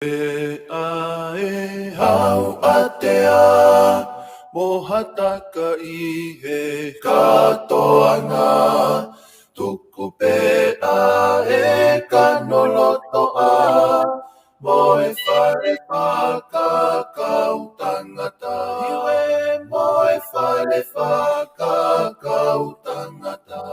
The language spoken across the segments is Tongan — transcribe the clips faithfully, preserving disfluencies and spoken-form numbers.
Pea ʻe hau ʻatea mo hataka ʻi he kātoanga, tuku pē ʻa e kanolotoʻa mo e fale fakakaukau tangata. Iwe mo e fale fakakaukau tangata.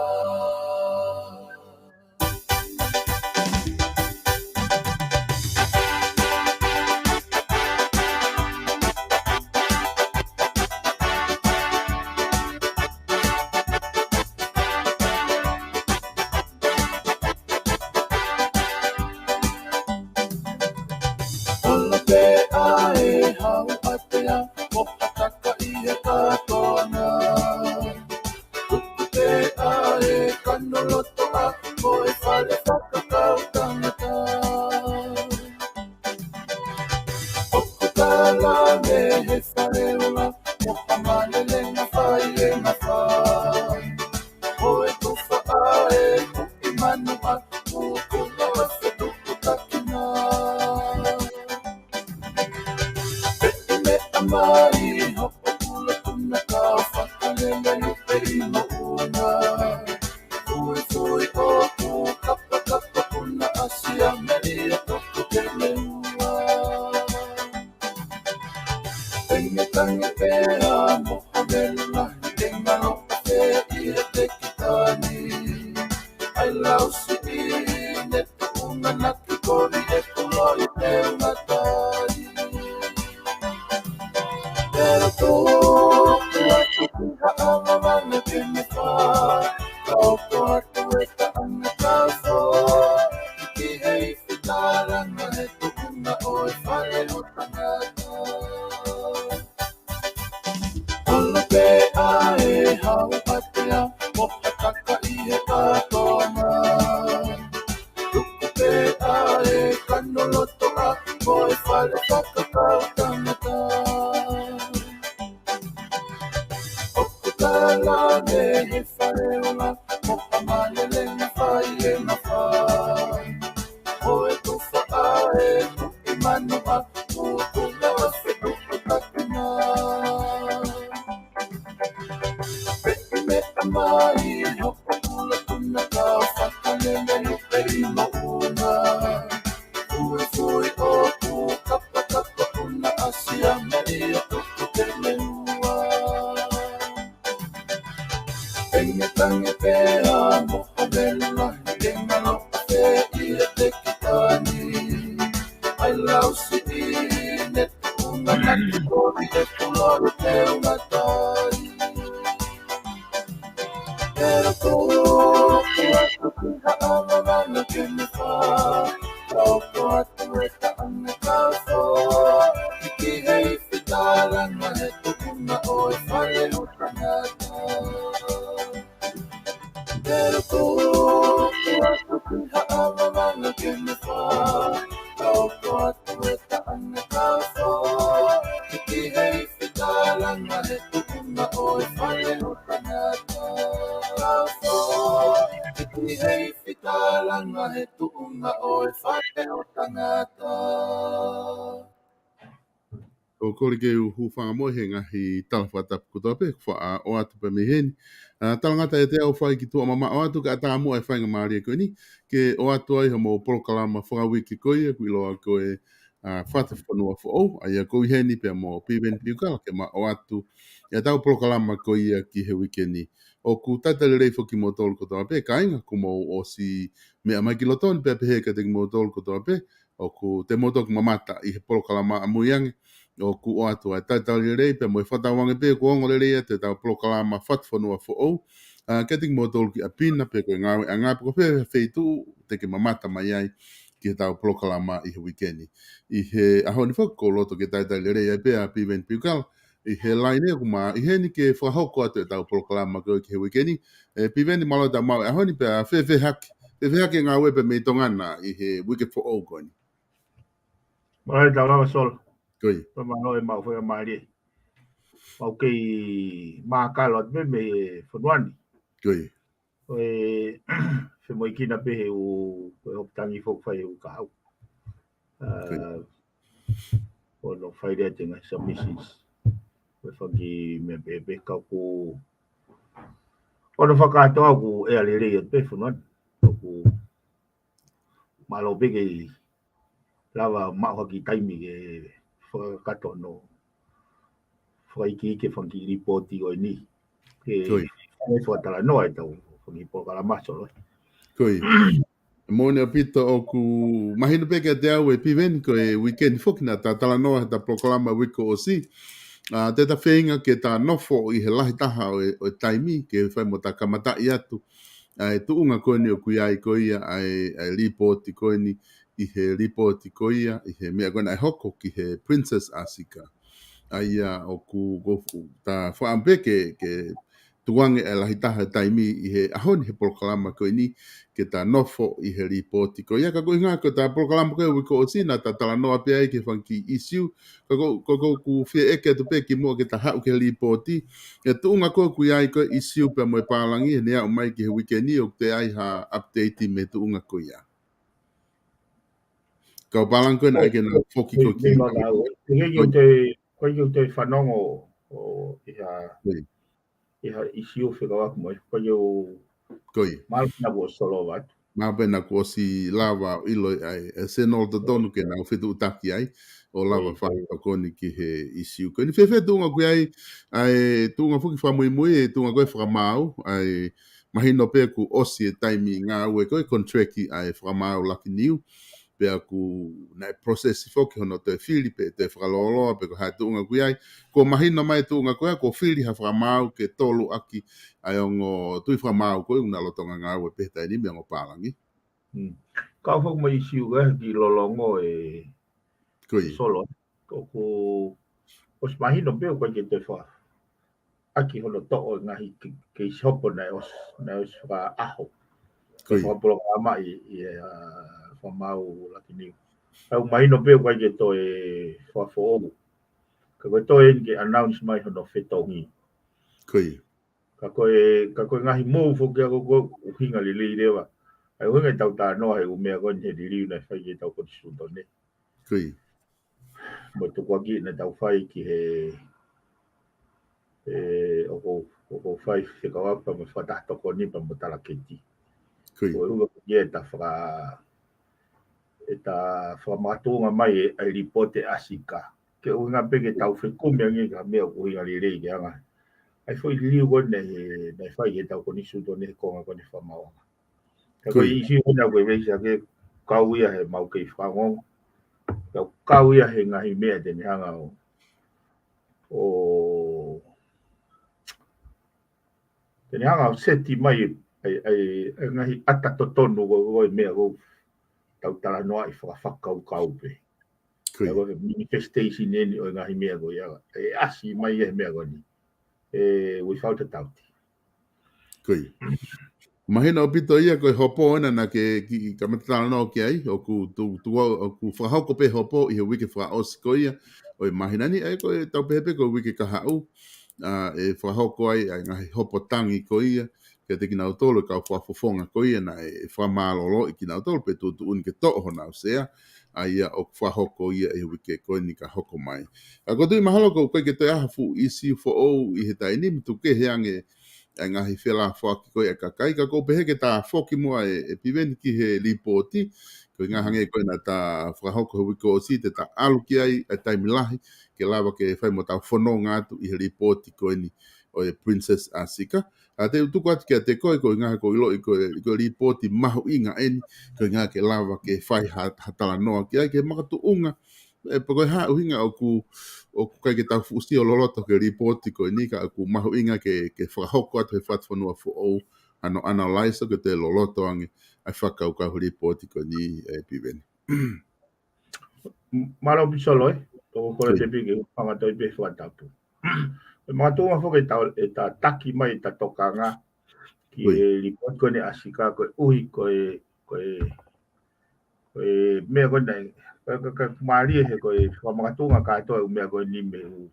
Olo pē ʻa e hau ʻatea mo hataka ʻi he kātoanga, tuku pē ʻa e kanolotoʻa mo e fale fakakaukau tangata. ʻOku tala mei he fale ola mo ha malelenga fai e mafai, ʻo e tufa ʻa e kuki manu ʻa Kuku na Fetuku Takina. Pea ʻi meʻa mai hopo pula tuna kau fakalele lupe ʻi moʻunga. Fuifui ʻoku kapakapa puna ʻasi a meli e toko temeua. Tengetange pea mo ha velu lahi, te ngalo pē ʻi he tekitani. ʻAi lau siʻi ne tuʻunga na ki kori e kulo i te ungatani. Pero tō atu ki ha ʻamamana ke ne fā, ka ʻoku atu e taʻanga ka fō, ki he ifi tālanga he tuʻunga ʻo e fale ʻo tangata. Olo pē ʻa e hau ʻatea mo hataka ʻi he kātoanga, tuku pē ʻa e kanolotoʻa mo e fale fakakaukau tangata. ʻOku tala mei he fale ola mo ha malelenga fai e mafai, ʻo e tufa ʻa e kuki manu ʻa Kuku na Fetuku Takina. Pea ʻi meʻa mai hopo pula tuna kau fakalele lupe ʻi moʻunga. Fuifui ʻoku kapakapa puna ʻasi a meli e toko temeua. Tengetange pea mo ha velu lahi, te ngalo pē ʻi he tekitani. ʻAi lau siʻi ne tuʻunga na ki kori e kulo i te ungatani. Pero tō atu ki ha ʻamamana ke ne fā, ka ʻoku atu e taʻanga ka fō, ki he ifi tālanga he tuʻunga ʻo e fale ʻo tangata. Pero tō atu ki ha ʻamamana ke ne fā, ka ʻoku atu e taʻanga ka fō, ki he ifi tālanga he tuʻunga ʻo e fale ʻo tangata. Ka fō, ki he ifi tālanga he tuʻunga ʻo e fale ʻo tangata. ʻOku ou kole ke u hūfanga mo e ngaahi tala fakatapu kotoa pē, kuo faʻa ʻoatu pē mei heni. ʻA, talangata ʻiate au fai ki tuʻa mamaʻo atu kae ʻatā muʻa e faingamālie ko eni ke ʻoatu ai hoʻomou polokalama fakauike ko ia, ʻoku ʻiloa ko e, ʻa, Fata Fonua Foʻou, ʻa ia ʻoku ou ʻi heni pea mo Piveni Piukala ke ma ʻoatu ʻetau polokalama ko ia ki he uike ni. ʻOku talitali lelei foki kimoutolu kotoa pē, kāinga, kuo mou ʻosi meʻa mai ki loto ni, pea pehē kiate kimoutolu kotoa pē ʻoku te mou toki mamata ʻi he polokalama ʻamui ange, ʻoku ʻoatu ai e talitali lelei pea mo e fakatauange pē ʻoku ongo lelei atu ʻetau polokalama Fata Fonua Foʻou, ʻa, kiate kimoutolu ki ʻapi na pe ko e ngāueʻanga pe ko fē feituʻu te ke mamata mai ai ki heʻetau polokalama ʻi he uike ni. ʻI he ʻaho ni foki ʻoku ou loto ke talitali lelei ai pē ʻa Piveni Piukala ʻi he laine ʻoku ma ʻi heni ke fakahoko atu ʻetau polokalama ko ia ki he uike ni. ʻE, Piveni, mālō e tau maʻu e ʻaho ni pea fēfē hake, fēfē hake e ngāue pē mei Tonga na ʻi he uike foʻou ko eni. Mālō e tau lava Solo. Ko ia. Pea mālō e maʻu faingamālie. Mau kei mākalo atu pē mei he fonua ni. Ko ia. ʻOku femoʻuekina pē he ʻū, ko e hopo tangi foki fai he ʻū kahaʻu. Ko ia. ʻA, ʻo nau fai leva ʻenau submissions. Ko e fanga kiʻi meʻa pehē pē ka ʻoku, ʻoku ou fakatoa ʻoku ʻea lelei atu pē fonua. ʻOku mālō pē ke lava maʻu ha kiʻi taimi ke fakakakato hono fakaikiiki e fanga kiʻi lipooti ko eni. Ke Ko ia. fai fakatalanoa ʻetau fanga kiʻi polokalama, Solo. Ko ia. Moʻoni ʻaupito, ʻoku mahino pē kiate au ʻe Piveni ko e weekend foki naʻa ta talanoa heʻeta polokalama uike kuo ʻosi. ʻA, te ta feinga ke ta nofo ʻi he lahi taha ʻo e, ʻo e taimi, ke fai mo ta kamataʻi atu ʻa e tuʻunga ko eni ʻoku ʻi ai ko ia ʻa e, ʻa e lipooti ko eni, ʻi he lipooti ko ia, ʻi he meʻa ko ena ʻe hoko ki he Princess Asika. ʻA ia ʻoku, ʻoku ta fakaʻamu pē ke, ke tukuange e lahi taha e taimi ʻi he ʻaho ni he polokalama ko eni ke ta nofo ʻi he lipooti ko ia. Ka ko e ʻuhinga ko ʻeta polokalama ko e uike kuo ʻosi naʻa ta talanoa pē ai ki he fanga kiʻi ʻisiū. Ka ko, ko, ko ʻeku fie ʻeke atu pē kimuʻa ke ta haʻu ki he lipooti. E tuʻunga ko ē ʻoku ʻi ai ko e ʻisiū pea mo e pālangi, he ne aʻu mai ki he uike ni ʻoku toe ʻi ai ha update mei he tuʻunga ko ia. Kau pālangi ko ena ʻai ke na foki ko e kiʻi. Ko e kiʻi te, ko e kiʻi te fanongo ʻo ʻi ha, Ko ia. ʻi ha ʻisiū fekauʻaki mo e, ko e kiʻi Ko ia. mālō pē naʻa kuo Solo atu. Mālō pē naʻa kuo ʻosi lava ʻo ʻilo ai, ʻe Senolo Totonu ke nau fetuʻutaki ai, ʻo lava Ko ia. fai tokoni ki he ʻisiū. Ko eni fēfē tuʻunga ʻoku ʻi ai, ʻa e tuʻunga foki fakamuimui, e tuʻunga ko e fakamaau, ʻa e mahino pē kuo ʻosi e taimi ngāue ko e contract ʻa e fakamaau Lucky New, pea ʻoku naʻe process foki hono toe fili pe toe fakalōloa pe ko e hā e tuʻunga ʻoku ʻi ai. Kuo mahino mai tuʻunga ko ia, kuo fili ha fakamaau ke tolu ʻaki ʻa e ongo tui fakamaau ko ē ʻoku na lolotonga ngāue pē he taimi ni mei he ongo pālangi. Hmm. Kau foki mo e ʻisiū ko e kiʻi lolongo e Ko ia. Solo. ʻOku, ʻosi mahino pē ʻoku ʻikai ke toe fa- ʻaki hono toʻo e ngaahi ke, keisi hopo naʻe ʻosi, naʻe ʻosi fakaʻaho. Ko ia. Fakapolokalama ʻi, ʻi, ʻa, fakamaau Lucky New. ʻOku mahino pē ʻoku ʻikai ke toe fakafoʻou. Ka ko e toe eni ke announce mai hono fetongi. Ko ia. Ka ko e, ka ko e ngaahi mou foki ʻa ko, ko e ʻuhinga lelei leva. ʻA e ʻuhinga ʻetau talanoa he ʻū meʻa ko eni he liliu naʻe fai ki heʻetau konisitūtone. Ko ia. Mo e tukuakiʻi naʻa tau fai ki he, ʻe, ʻoku, ʻoku fai fekauʻaki pea mo e fakataha tokoni pea mo talaketi. Ko ia. Ko e ʻuhinga ko ia ʻeta faka-, ʻeta fakamakatuʻunga mai e, ʻa e lipooti ʻa e Asika. Ke ʻuhinga pē ke tau fekumi ange ki ha meʻa ʻoku ʻuhinga lelei ke anga. ʻA e foʻi liliu ko eni he, naʻe fai ki heʻetau konisitūtone he konga ko eni fakamaauʻanga. Ka ko Ko ia. e ʻisiū ko ena ʻoku ou veiveiʻi ʻaki, kau ia he mau kei fakaongo. Ka kau ia he ngaahi meʻa te ne hanga ʻo, ʻo, te ne hanga ʻo seti mai e, e, e, e ngaahi ʻata totonu ko, ko e meʻa ko ʻetau talanoaʻi fakafakakaukau pē. Ko ia. Ka ko e manifestation eni ʻo e ngaahi meʻa ko ia. ʻE ʻasi mai e meʻa ko eni. ʻE, without a doubt. Ko ia. Mahino ʻaupito ia ko e hopo ena naʻa ke kiʻi kamata talanoa ki ai, ʻoku tu, tu, ʻoku fakahoko pē hopo ʻi he uike fakaʻosi ko ia ʻo e māhina ni, ʻa ia ko e tau pehē pē ko e uike kahaʻu, ʻa, ʻe fakahoko ai, ʻa e ngaahi hopo tangi ko ia, kiate kinautolu e kau fakafofonga ko ia naʻe fakamālōlōʻi kinautolu pe tuʻutuʻuni ke toʻo honau sea, ʻa ia ʻoku fakahoko ia ʻi he uike ko eni ka hoko mai. ʻA, ʻoku ou tui mahalo ʻoku ʻikai ke toe ʻi ai ha fuʻu ʻisiū foʻou ʻi he taimi ni, mo e tuku kehe ange ʻa e ngaahi felāfoaki ko ia ʻa e kakai, ka ʻoku ou pehē ke ta foki muʻa ʻe, ʻe Piveni ki he lipooti, ko e ʻuhinga hangē ko ē naʻa ta fakahoko he uike kuo ʻosi te ta ʻalu ki ai ʻa e taimi lahi, ke lava ke fai mo tau fononga atu ʻi he lipooti ko eni ʻo e Princess Asika. ʻA, te u tuku atu kiate koe, ko e ʻuhinga he ʻoku ou ʻiloʻi ko e, ko e lipooti mahuʻinga eni, ko e ʻuhinga ke lava ke fai ha, ha talanoa ki ai, ke makatuʻunga, ʻe, pe ko e hā e ʻuhinga ʻoku, ʻoku ʻikai ke tau fuʻu sio loloto ki he lipooti ko eni, ka ʻoku mahuʻinga ke, ke fakahoko atu he fakafonua foʻou, ʻa hono analyze ke toe loloto ange ʻa e fakakaukau he lipooti ko eni, ʻe Piveni. Mālō ʻaupito Solo, ē. Toko kore Ko ia. te piki, fanga toi pē fakatapu. ʻE makatuʻunga foki ʻeta, ʻeta taki mai ʻeta tokanga ki Ko ia. he lipooti ko eni ʻa e Asika, koeʻuhi ko e, ko e, ko e meʻa ko eni, ka, ka, ka mālie he ko e fakamakatuʻunga kātoa ʻū meʻa ko eni mei he ʻū,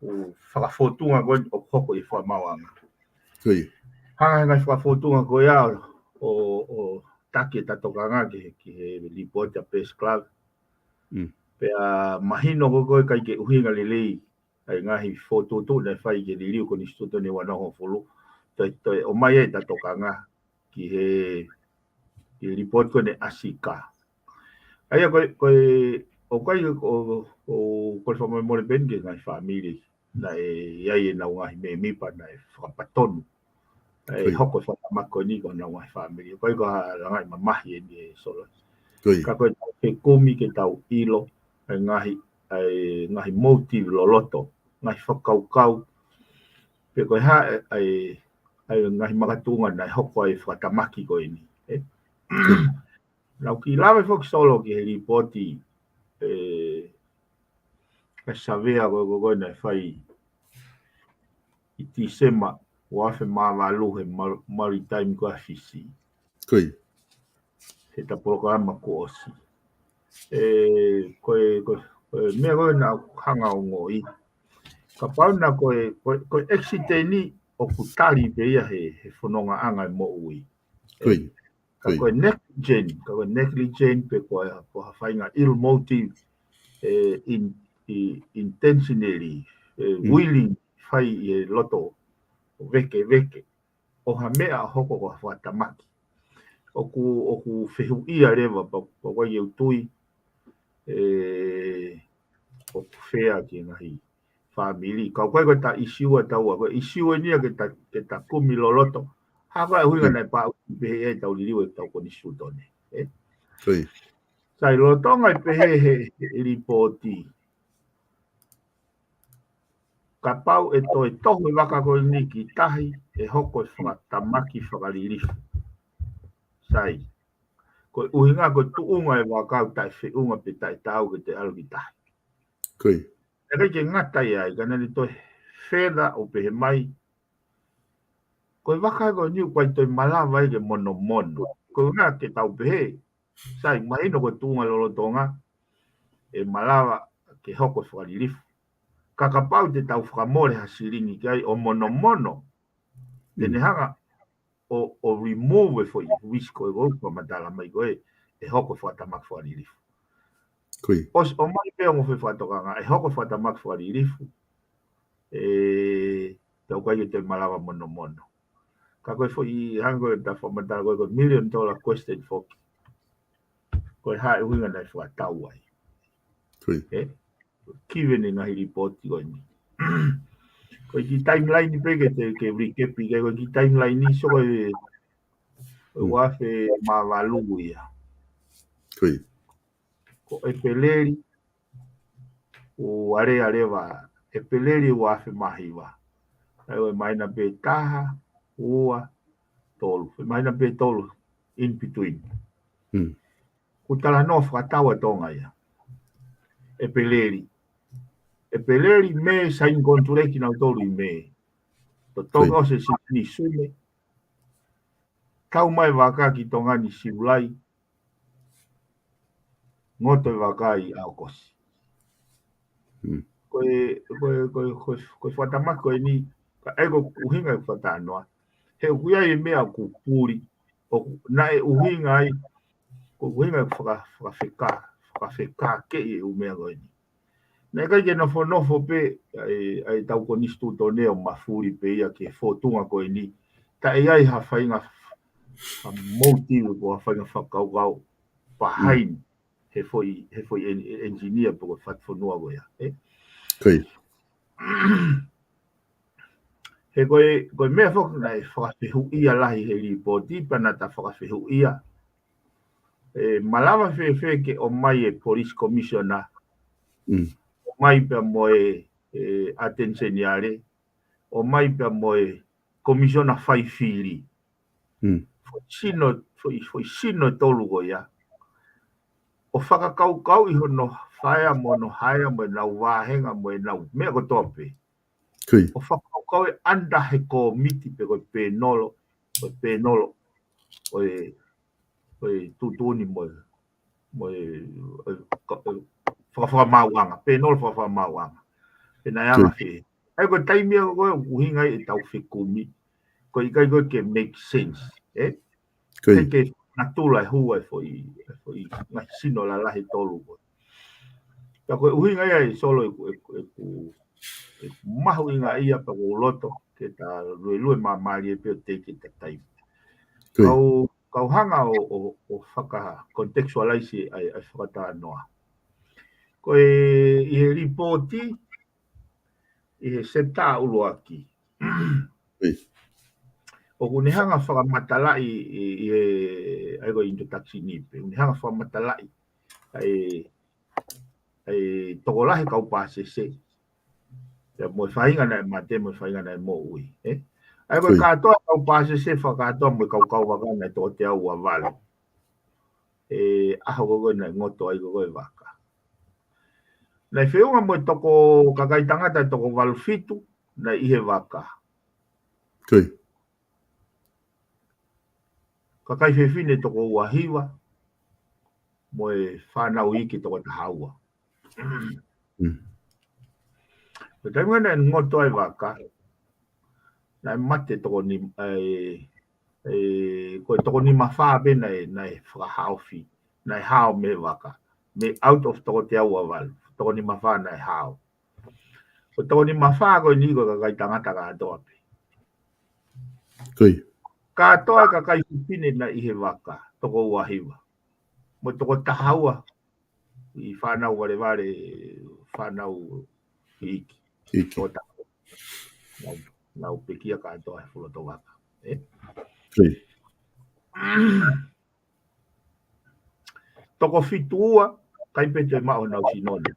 ʻū fakafōtunga ko eni ʻoku hoko ʻi he fakamaauʻanga. Ko ia. Hanga he ngaahi fakafōtunga ko ia ʻo, ʻo, ʻo taki ʻeta tokanga ki he, ki he lipooti ʻa e Best Club. Mm. Pea mahino ko ē ʻikai ke ʻuhinga lelei ʻa e ngaahi fokotuʻutuʻu naʻe fai ke liliu konisitūtone ua noa hongofulu, toe, toe ʻomai ʻa e tokanga ki he, ki he lipooti ko eni ʻa e ASICA. ʻA ia ko e, ko e, ʻoku ʻikai, ʻo, ʻo, ko e fakamolemole pē eni ki he ngaahi fāmili naʻe ʻi ai ʻenau ngaahi mēmipa naʻe fakapatonu. ʻE hoko e fakatamaki ko eni ki honau ngaahi fāmili. ʻOku ʻikai ko ha langaʻi mamahi eni ʻe Solo. Ka ko e tau fekumi ke tau ʻilo ʻa e ngaahi, ʻa e ngaahi motive loloto, ngaahi fakakaukau, pe ko e hā ʻa e, ʻa e, ʻa e ngaahi makatuʻunga naʻe hoko ai e fakatamaki ko eni. ʻE? Naʻa ku kiʻi lave foki Solo ki he lipooti, ʻe, ʻa e savea ko ē, ko ē naʻe fai ʻi Tīsema ua afe mā valu he Mar-, Maritime ko ē ʻa Fisi. He ta polokalama kuo ʻosi. ʻE, ko e, ko e, ko e meʻa ko ē naʻa ku hanga ʻo ongoʻi. Kapau naʻa ko e, ko e, ko e ʻekisiteni ʻoku tali pē ia he, he fonongaʻanga e moʻui. Ka ko e negligent, ka ko e negligent pe ko e, ko ha faʻahinga ill motive, ʻe, in, i, intentionally, ʻe, willing fai ʻi he loto vekeveke ʻo ha meʻa ʻo hoko ko ha fakatamaki. ʻOku, ʻoku fehuʻia leva pea, pea ʻoku ʻikai ke u tui, ʻe, ʻoku fair ki he ngaahi fāmili. Ka ʻoku ʻikai ko e ta ʻisiua taua, ko e ʻisiua eni ia ke ta, ke ta kumi loloto. Hā ko e ʻuhinga naʻe pau pehē ʻe tau liliu ʻetau konisitūtone. ʻE? Sai, lolotonga e pehē he, he lipooti. Kapau ʻe toe toho e vaka ko eni ki tahi, ʻe hoko e fakatamaki fakalilifu. Sai. Ko e ʻuhinga ko e tuʻunga e vaka ʻoku taʻefeʻunga pe taʻetaau ke te ʻalu ki tahi. ʻIkai ke ngata ai, ka naʻa ne toe further ʻo pehē mai, ko e vaka ko eni ʻoku ʻikai toe malava ai ke monomono. Ko e ʻuhinga ke tau pehē, sai, mahino ko e tuʻunga lolotonga, ʻe malava ke hoko e fakalilifu. Ka kapau te tau fakamole ha silingi ki ai ʻo monomono, te ne hanga ʻo, ʻo remove e foʻi risk ko ē ʻoku fakamatala mai ko ē, ʻe hoko e fakatamaki fakalilifu. ʻOsi ʻomai pē ongo foʻi fakatokanga, ʻe hoko e fakatamaki fakalilifu, ʻe, te u ʻikai ke te malava monomono. Ka ko e foʻi hanga ko ē ta fakamatala ko ē ko e million dollar question foki. Ko e hā e ʻuhinga naʻe fakatau ai. ʻE? Given e ngaahi lipooti ko eni. Ko e kiʻi timeline pē ke te, ke recap ʻi ai, ko e kiʻi timeline ni Solo, ko e, ko e ua afe mā valu ia. Ko ʻEpeleli, ʻo alea leva, ʻEpeleli ua afe mā hiva. ʻA ia ʻe mahino pē taha, ua, tolu. ʻE mahino pē tolu, in between. Kuo talanoa fakatau ʻa Tonga ia. ʻEpeleli. ʻEpeleli, Mē, saini konituleki nautolu ʻi Mē. Totongi ʻosi e siʻi ni Sune. Tau mai vaka ki Tonga ni Siulai. Ngoto e vaka ʻi ʻAokosi. Ko e, ko e, ko e, ko e, ko e fakatamaki ko eni, ka ʻai ko e ʻuhinga e fakatalanoa. He ʻoku ʻi ai e meʻa ʻoku puli, ʻoku naʻe ʻuhinga ai, ko e ʻuhinga e faka-, fakafeka-, fakafekakeʻi e ʻū meʻa ko eni. Naʻe ʻikai ke nofonofo pē ʻa e, ʻa e tau konisitūtone ʻo mafuli pē ia ki he fōtunga ko eni. Taʻe ʻi ai ha faʻahinga, ha motive pe ha faʻahinga fakakaukau behind he foʻi, he foʻi en-, engineer pe ko e fatu fonua ko ia, ʻe? He ko e, ko e meʻa foki naʻe fakafehuʻia lahi he lipooti, pea naʻa ta fakafehuʻia. ʻE, malava fēfē ke ʻomai e police commissioner, ʻomai pea mo e, e attorney general, ʻomai pea mo e commissioner fai fili. Foʻi sino, foʻi, foʻi sino ʻe tolu ko ia. ʻO fakakaukauʻi hono fai mo hono haea mo ʻenau vāhenga mo ʻenau meʻa kotoa pē. ʻO fakakaukau e under he kōmiti pe ko e pēnolo, ko e pēnolo, ʻo e, ʻo e tuʻutuʻuni mo e, mo e, ʻo e, ka-, ʻo e, fakafakamāuʻanga, pēnolo fakafakamāuʻanga. Pea naʻe anga fē. ʻA ia ko e taimi ia ko ē ʻoku ʻuhinga ai e tau fekumi, ko e ʻikai ko ē ke make sense, ʻe? ʻIkai ke natula e hua e foʻi, e foʻi ngaahi sino lalahi ʻe tolu ko ē. Pea ko e ʻuhinga ia ʻe Solo ʻeku, ʻeku, ʻeku, ʻeku mahuʻingaʻia pea ʻoku ou loto ke ta luelue māmālie pē ʻo take the time. Kau, kau hanga ʻo, ʻo, ʻo faka-contextualize ʻa e, ʻa e fakatalanoa. Ko e, ʻi he lipooti, ʻi he septa ʻuluaki. ʻOku ne hanga fakamatalaʻi ʻi, ʻi he, ʻa e ko e introduction ni pē. ʻOku ne hanga fakamatalaʻi ʻa e, ʻa e tokolahi kau pāsese. Pea mo e faʻahinga naʻe mate, mo e faʻahinga naʻe moʻui, ē? ʻA e ko e kātoa kau pāsese, fakakātoa mo e kau kau vaka naʻe toko teau ua valu. ʻE, ʻaho ko ē naʻe ngoto ai ko ē vaka. Naʻe feʻunga mo e toko kakai tangata toko valu fitu, naʻe ʻi he vaka. Kakai fefine toko ua hiva, mo e fānau iiki toko taha ua. Ko e taimi naʻe ngoto ai vaka, naʻe mate toko ni, ʻe, ʻe, ko e toko nima fā pē naʻe, naʻe fakahaofi, naʻe hao mei he vaka. Mei out of toko teau ua valu, toko nima fā naʻe hao. Ko e toko nima fā ko eni ko e kakai tangata kātoa pē. Kātoa e kakai fefine naʻe ʻi he vaka, toko ua hiva. Mo e toko taha ua, ʻi fānau valevale, fānau iiki. Toko taha ua. Nau, nau pekia kātoa he fuloto vaka. Ē? Toko fitu ua, ʻikai pē toe maʻu honau sino ni.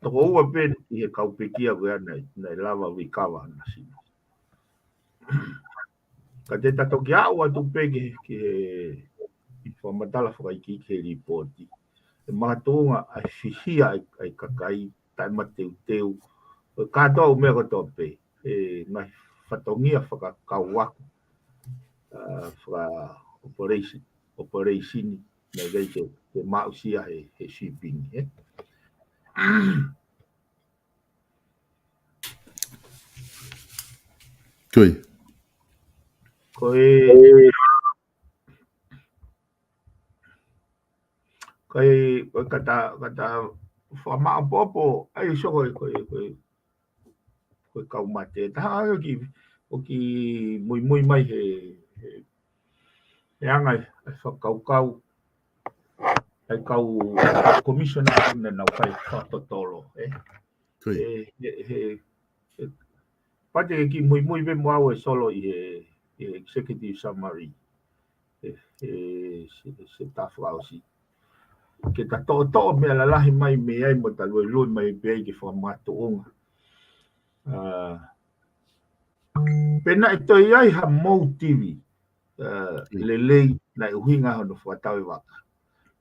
Toko ua pē ʻi he kau pekia ko ia naʻe, naʻe lava recover honau sino. Ka te ta toki aʻu atu pē ki he, ki he, ki he fakamatala fakaikiiki he lipooti. ʻE makatuʻunga ʻa e fihia ʻa e, ʻa e kakai, taʻemateuteu. Ko e kātoa ʻū meʻa kotoa pē, ʻe ngaahi fatongia fakakauʻaki, ʻa, faka-operation, operation, naʻe ʻikai ke, ke maʻusia he, he shipping, ē? Ko e, ko e, ko e kata, kata fakamaʻopoʻopo, ʻa e Solo ko e, ko e, ko e, ko e kau mate. Taha ʻo ki, ʻo ki muimui mai he, he, he anga e fakakaukau, ʻa e kau, ʻa e kau commissioner naʻa nau fai fakatotolo, ē? He, he, he, he, pea te ke kiʻi muimui pē mo au ʻe Solo ʻi he, he executive summary. He, he, se, se ta fakaʻosi. Ke ta toʻotoʻo meʻa lalahi mai mei ai mo ta luelue mai pē ai ke fakamakatuʻunga. ʻA, pe naʻe toe ʻi ai ha motive, ʻa, lelei naʻe ʻuhinga hono fakatau e vaka.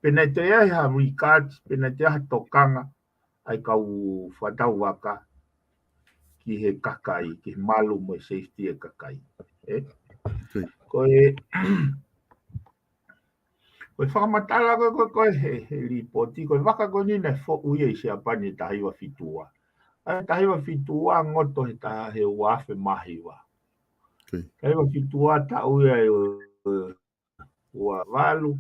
Pe naʻe toe ʻi ai ha regard, pe naʻe toe ʻi ai ha tokanga, ʻa e kau fakatau vaka ki he kakai, ki he malu mo e safety e kakai. Ē? Ko e, ko e fakamatala ko e, ko e, ko e he, he lipooti, ko e vaka ko eni naʻe foʻu ia ʻi Siapani taha hiva fitu ua. ʻA e taha hiva fitu ua ngoto he taha he ua afe mā hiva. Taha hiva fitu ua taʻu ia ʻe, ʻe, ua valu,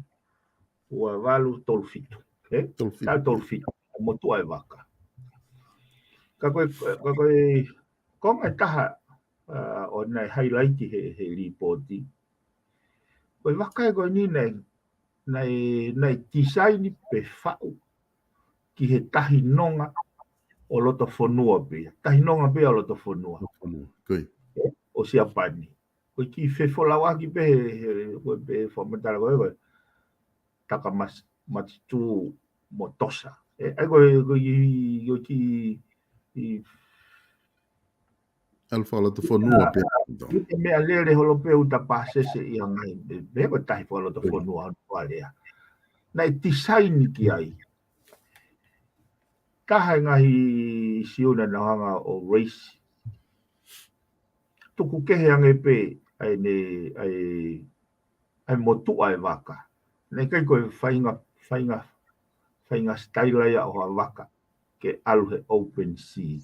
ua valu tolu fitu. Ē? Tolu fitu. Taʻu tolu fitu. Motuʻa e vaka. Ka ko e, ka ko e, konga ʻe taha, ʻa, ʻo naʻe highlight he, he lipooti. Ko e vaka ʻe ko eni naʻe, naʻe, naʻe tisaini pe faʻu ki he tahi nonga ʻo loto fonua pē. Tahi nonga pē ʻo loto fonua. Ē? ʻO Siapani. Ko e kiʻi fefolauʻaki pē he, he, ko e pē fakamatala ko e, ko e Takamas-, Matsu mo Tosa. Ē, ʻa e ko e, ko e kiʻi, ko e kiʻi, kiʻi ʻalu fakalotofonua pē. Ko e meʻalele holo pē ʻo ta pāsese ʻi he ngaahi, pē, pē ko e tahi fakalotofonua hono alea. Naʻe tisaini ki ai. Taha e ngaahi ʻisiū naʻa nau hanga ʻo raise. Tuku kehe ange pē ʻa e ne, ʻa e, ʻa e motuʻa e vaka. Naʻe ʻikai ko e faʻahinga, faʻahinga, faʻahinga sitaila ia ʻo ha vaka ke ʻalu he open sea.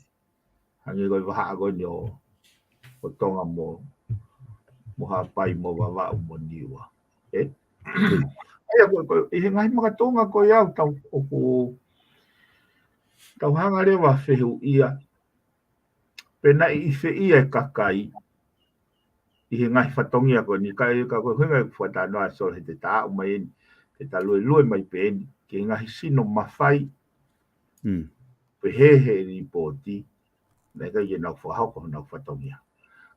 Hangē ko e vahaʻa ko eni ʻo, ʻo Tonga mo, mo Haʻapai mo Vavaʻu mo Niua. Ē? ʻA ia ko, ko, ʻi he ngaahi makatuʻunga ko ia ʻoku tau, ʻoku, Tau hanga leva ʻo fehuʻia pe naʻe ʻi fē ia e kakai ʻi he ngaahi fatongia ko eni, ka ʻi he ka ko e ʻuhinga ʻeku fakatalanoa, Solo, he te ta aʻu mai eni, te ta luelue mai pē eni ki he ngaahi sino mafai, Mm. pehē he lipooti, naʻe ʻikai ke nau fakahoko honau fatongia.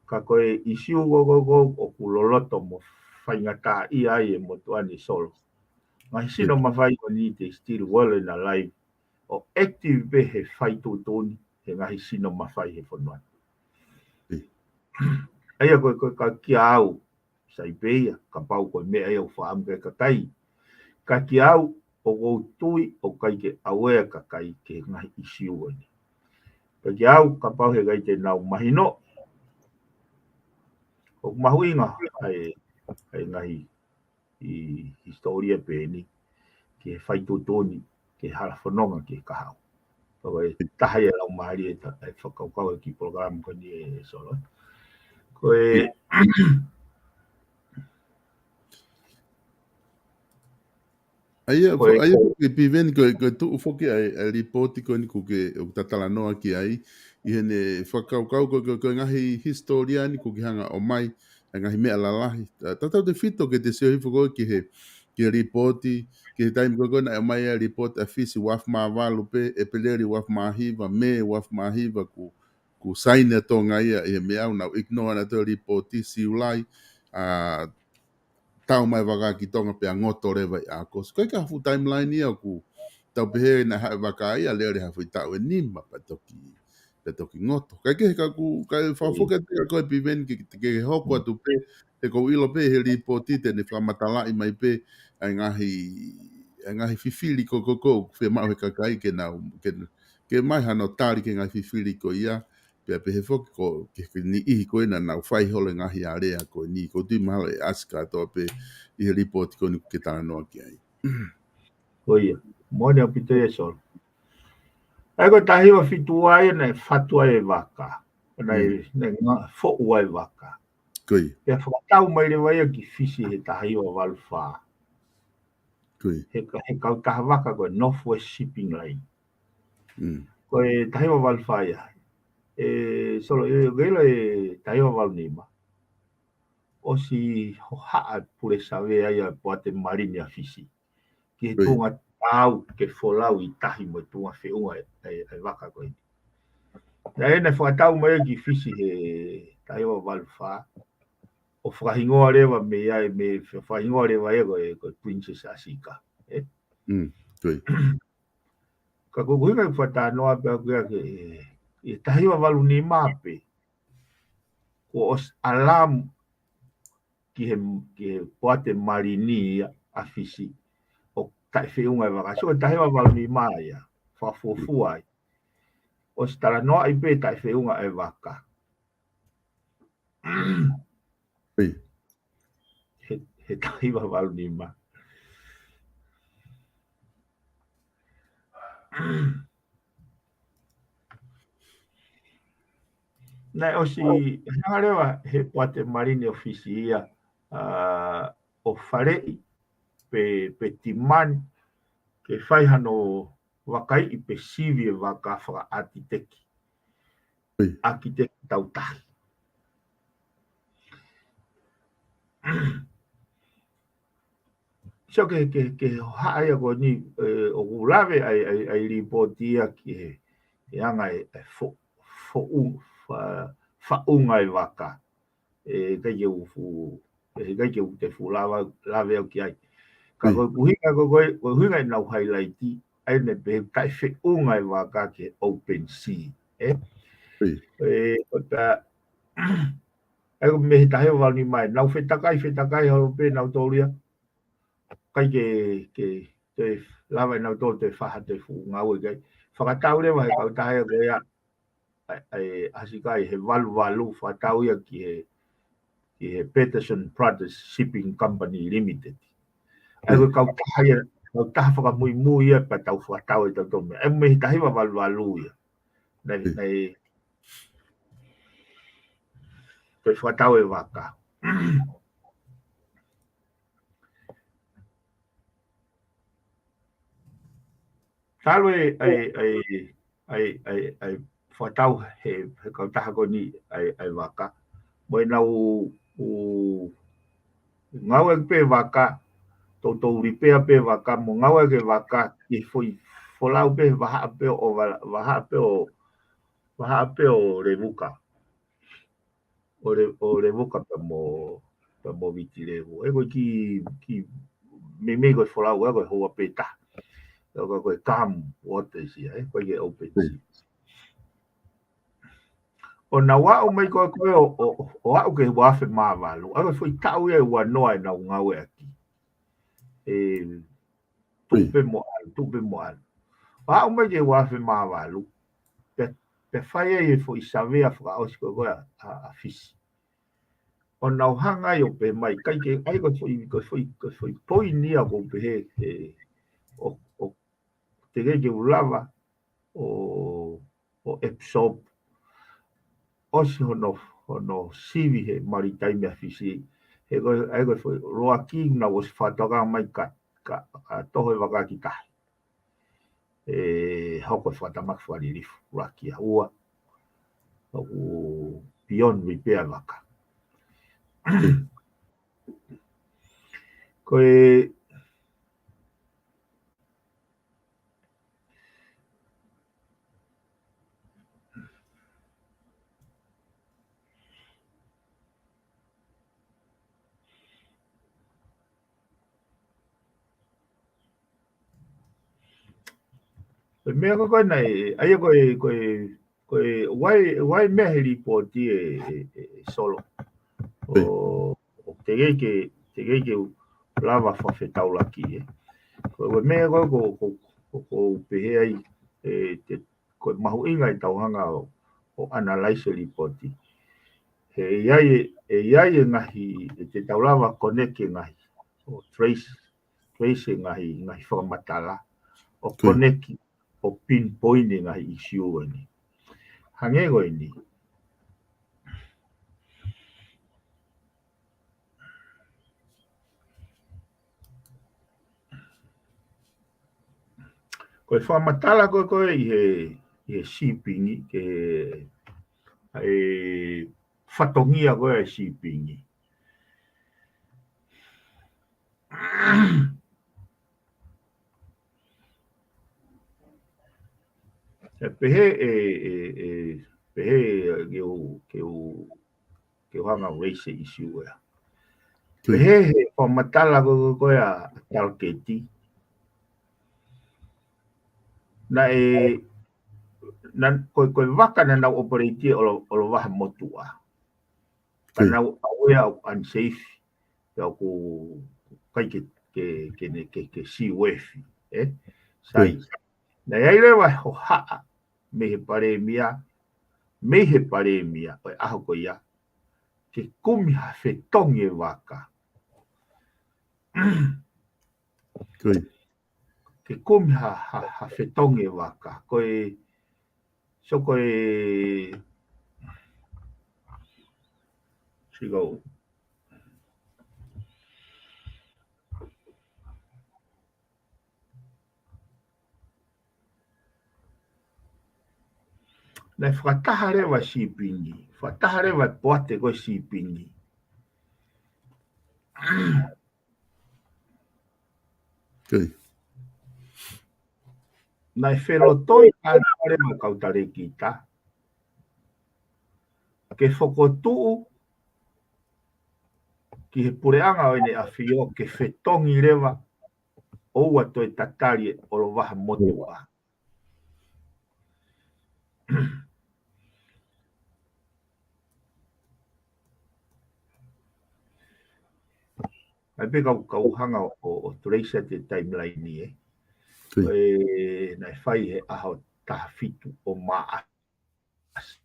Ka ko e ʻisiū ko ē ko ē ʻoku loloto mo faingataʻaʻia ai e motuʻa ni, Solo. Ngaahi sino Mm. mafai ko eni, they still well and alive, ʻo active pē he fai tuʻutuʻuni he ngaahi sino mafai he fonua ni. Mm. ʻA ia ko e, ko e ka kia au, sai pē ia, kapau ko e meʻa ia ʻoku fakaʻamu ki ai e kakai. Ka kia au, ʻoku ou tui ʻoku ʻikai ke aware e kakai ki he ngaahi ʻisiū ko eni. Ka kia au, kapau he ʻikai te nau mahino, ʻoku mahuʻinga ʻa e, ʻa e ngaahi ʻi hisitōlia pē eni, ki he fai tuʻutuʻuni, ki he hala fononga, ki he kahaʻu. Ko e taha ia e laumālie ʻe ta-, e fakakaukau e kiʻi polokalama ko eni, ē Solo. Ko e, ʻA ia, ko e, ʻa ia ko e, foki Piveni, ko e, ko e tuʻu foki ʻa e, ʻa e lipooti ko eni ʻoku ke, ʻoku ta talanoa ki ai, ʻi heʻene fakakaukau ko e, ko e, ko e ngaahi hisitōlia ni ʻoku ke hanga ʻo ʻomai, ʻa e ngaahi meʻa lalahi. Ta-, tautautefito ke te sio hifo ko ē ki he, ki he lipooti, ki he taimi ko ē ko ē naʻe ʻomai ai e lipooti ʻa Fisi ua afe mā valu pē, ʻEpeleli ua afe mā hiva, Mē ua afe mā hiva, kuo, kuo saini ʻa Tonga ia ʻi he meʻa, ʻo nau ignore ʻa e lipooti, Siulai, ʻa, tau mai e vaka ki Tonga pea ngoto leva ʻi ʻAokosi. Ko e ka fuʻu timeline ia ʻoku tau pehē naʻe haʻu e vaka ia, lele ha foʻi taʻu ʻe nima pea toki, pea toki ngoto. Ka ʻi he ka ʻoku, ka ʻi he fakafoki atu kia koe Piveni ke, ke, ke hoko atu pē, he ʻoku ou ʻilo pē he lipooti te ne fakamatalaʻi mai pē ʻa e ngaahi, ʻa e ngaahi fifili ko ē ko ē ʻoku fiemaʻu he kakai ke nau, ke, ke ʻomai hano tali ki he ngaahi fifili ko ia, pea pehē foki ko e, ki he niʻihi ko ē naʻa nau fai holo e ngaahi alea ko eni, ʻoku ou tui mahalo ʻe ʻasi kātoa pē ʻi he lipooti ko eni ʻoku ke talanoa ki ai. Ko ia, moʻoni ʻaupito ia Solo. ʻA ia ko e taha hiva fitu ua ia naʻe fatu ai e vaka, naʻe, Mm. naʻe nga-, foʻu ai e vaka. Ko ia. Pea fakatau mai leva ia ki Fisi he taha hiva valu fā. Ko ia. He ka-, he kautaha vaka ko e North West Shipping Line. Mm. Ko e taha hiva valu fā ia. ʻE Solo, ʻi he, ʻi he taha hiva valu nima, ʻosi hohaʻa e pule savea ia e Poate Malini ʻa Fisi ki he Ko ia. tuʻunga tau ke folau ʻi tahi mo e tuʻunga feʻunga e, e, e vaka ko eni. Naʻe, naʻe fakatau mai ki Fisi he taha hiva valu fā, ʻo fakahingoa leva mei ai, mei, fakahingoa leva ia ko e, ko e Princess Asika. Ē? Mm, ko ia. Ka ko e ʻuhinga ʻeku fakatalanoa pē ʻaʻaku ia ki he, ʻi he taha hiva valu nima pē, kuo ʻosi alarm ki he, ki he Poate Malini ia ʻa Fisi ʻo taʻefeʻunga e vaka. So, taha hiva valu nima ia, fakafuofua ai. ʻOsi talanoaʻi pē taʻefeʻunga e vaka. Ui. He, he taha hiva valu nima. Naʻe ʻosi hanga leva he Poate Malini ʻo Fisi ia, ā, ʻo faleʻi pe, pe timani ke fai hano vakaiʻi pe sivi e vaka fakaʻākiteki. Ui. ʻĀkiteki tautahi. So ke, ke, ke hohaʻa ia ko eni, ē, ʻoku lave ai, ai, ai lipooti ia ki he, he anga e, e fo-, foʻu-, fa-, faʻunga e vaka. ʻE ʻikai ke u fu-, ʻe ʻikai ke u te fuʻu lava, lave au ki ai. Ka Ui. ko e ʻuhinga, ko e, ko e, ko e ʻuhinga ʻenau highlight, ʻa ia naʻe pehē taʻefeʻunga e vaka ki he open sea. Ē? Ui. Ē, ko ta, ʻa ia ko e meʻa he taha hiva valu nima, nau fetakai, fetakai holo pē nautolu ia. ʻIkai ke, ke, te lava ʻe nautolu te faha te fuʻu ngāue ki ai. Fakatau leva he kautaha ia ko ia, ʻa, ʻa, ʻa Asika ʻi he valu valu, fakatau ia ki he, ki he Peterson Brothers Shipping Company Limited. ʻA ia ko e kautaha ia, kautaha fakamuimui ia pea tau fakatau ʻe tautolu meʻa. ʻA ia mei he taha hiva valu valu ia. Naʻe, Ui. naʻe, ko e fakatau e vaka. Talu e, e, e, ʻa e, ʻa e, ʻa e fakatau he, he kautaha ko eni ʻa e, ʻa e vaka. Mo ʻenau ʻū ngāueʻaki pē vaka, toutou lipea pē vaka, mo ngāueʻaki e vaka, ki he foʻi folau pē, vahaʻa pē ʻo vala-, vahaʻa pē ʻo, vahaʻa pē ʻo Levuka. ʻO Le-, ʻo Levuka pea mo, pea mo Viti Levu. ʻE ko e kiʻi, kiʻi meimei ko e folau, ʻe ko e houa pē taha. ʻE ko e, ko e calm waters ia, ʻe ko e ke open sea. ʻO nau aʻu mai ko ē ko ē ʻo, ʻo, ʻo aʻu ki he ua afe mā valu. ʻA ko e foʻi taʻu ia ʻe ua noa ʻenau ngāueʻaki. ʻE, tuʻu pē mo ʻalu, tuʻu pē mo ʻalu. ʻO aʻu mai ki he ua afe mā valu. Pea, pea fai ai e foʻi savea fakaʻosi ko ē ko ē ʻa, ʻa, ʻa Fisi. ʻO nau hanga ai ʻo pehē mai, ʻikai ke, ʻa ia ko e foʻi, ko e foʻi, ko e foʻi poini ia ʻoku ou pehē, ʻe, ʻo, ʻo teʻeki ke u lava ʻo, ʻo absorb ʻosi hono, hono sivi he maritime ʻa Fisi. He ko e, ʻa ia ko e foʻi loaki naʻa nau ʻosi fakatoka mai ka, ka, ka toho e vaka ki tahi. ʻE hoko e fakatamaki fakalilifu, loaki ʻa ua. ʻOku beyond repair e vaka. Ko e Ko e meʻa ko ē ko ē naʻe, ʻa ia ko e, ko e, ko e, ʻoku ʻi ai, ʻoku ʻi ai e meʻa he lipooti ʻe, ʻe, ʻe, ʻe Solo. ʻO, ʻo teʻeki ke, teʻeki ke u lava fakafetaulaki, ʻe. Ko e, ko e meʻa ko ē ʻoku, ʻoku, ʻoku ou pehē ai, ʻe, te, ko e mahuʻinga ʻetau hanga ʻo, ʻo analyze e lipooti. He ʻe ʻi ai e, ʻe ʻi ai e ngaahi, ʻe te tau lava connect e ngaahi, ʻo trace, trace e ngaahi, ngaahi fakamatala, ʻo connect, ʻo pinpoint e ngaahi issue ʻeni. Hangē ko eni. Ko e fakamatala ko ē ko ē ʻi he, ʻi he shipping, ke, ʻa e fatongia ko ē ʻa e shipping. ʻE pehē, ʻe, ʻe, ʻe, pehē ke u, ke u, ke u hanga ʻo raise e issue ʻe. Pehē he fakamatala ko ē ko ē ʻa Taluketi. Naʻe, na, ko, ko e vaka naʻa nau operate ʻi ʻOlo, ʻOlovaha motuʻa. Ka nau aware ʻoku unsafe, pea ʻoku ʻikai ke, ke, ke, ke, ke seaworthy, ʻe? Sai. Naʻe ʻi ai leva e hohaʻa mei he palēmia, mei he palēmia ʻo e ʻaho ko ia, ke kumi ha fetongi e vaka. Ke kumi ha, ha, ha fetongi e vaka. Ko e, so ko e, sio. Naʻe fakataha leva e shipping, fakataha leva e poate ko ē shipping. Naʻe felotoi kātoa leva e kau talēkita ke fokotuʻu ki he puleʻanga ʻo ʻEne ʻAfio ke fetongi leva ʻoua toe tatali e ʻOlovaha motuʻa. ʻAi pē kau, kau hanga ʻo, ʻo trace e timeline ni, ʻe. ʻE, naʻe fai he ʻaho taha fitu ʻo Maʻasi.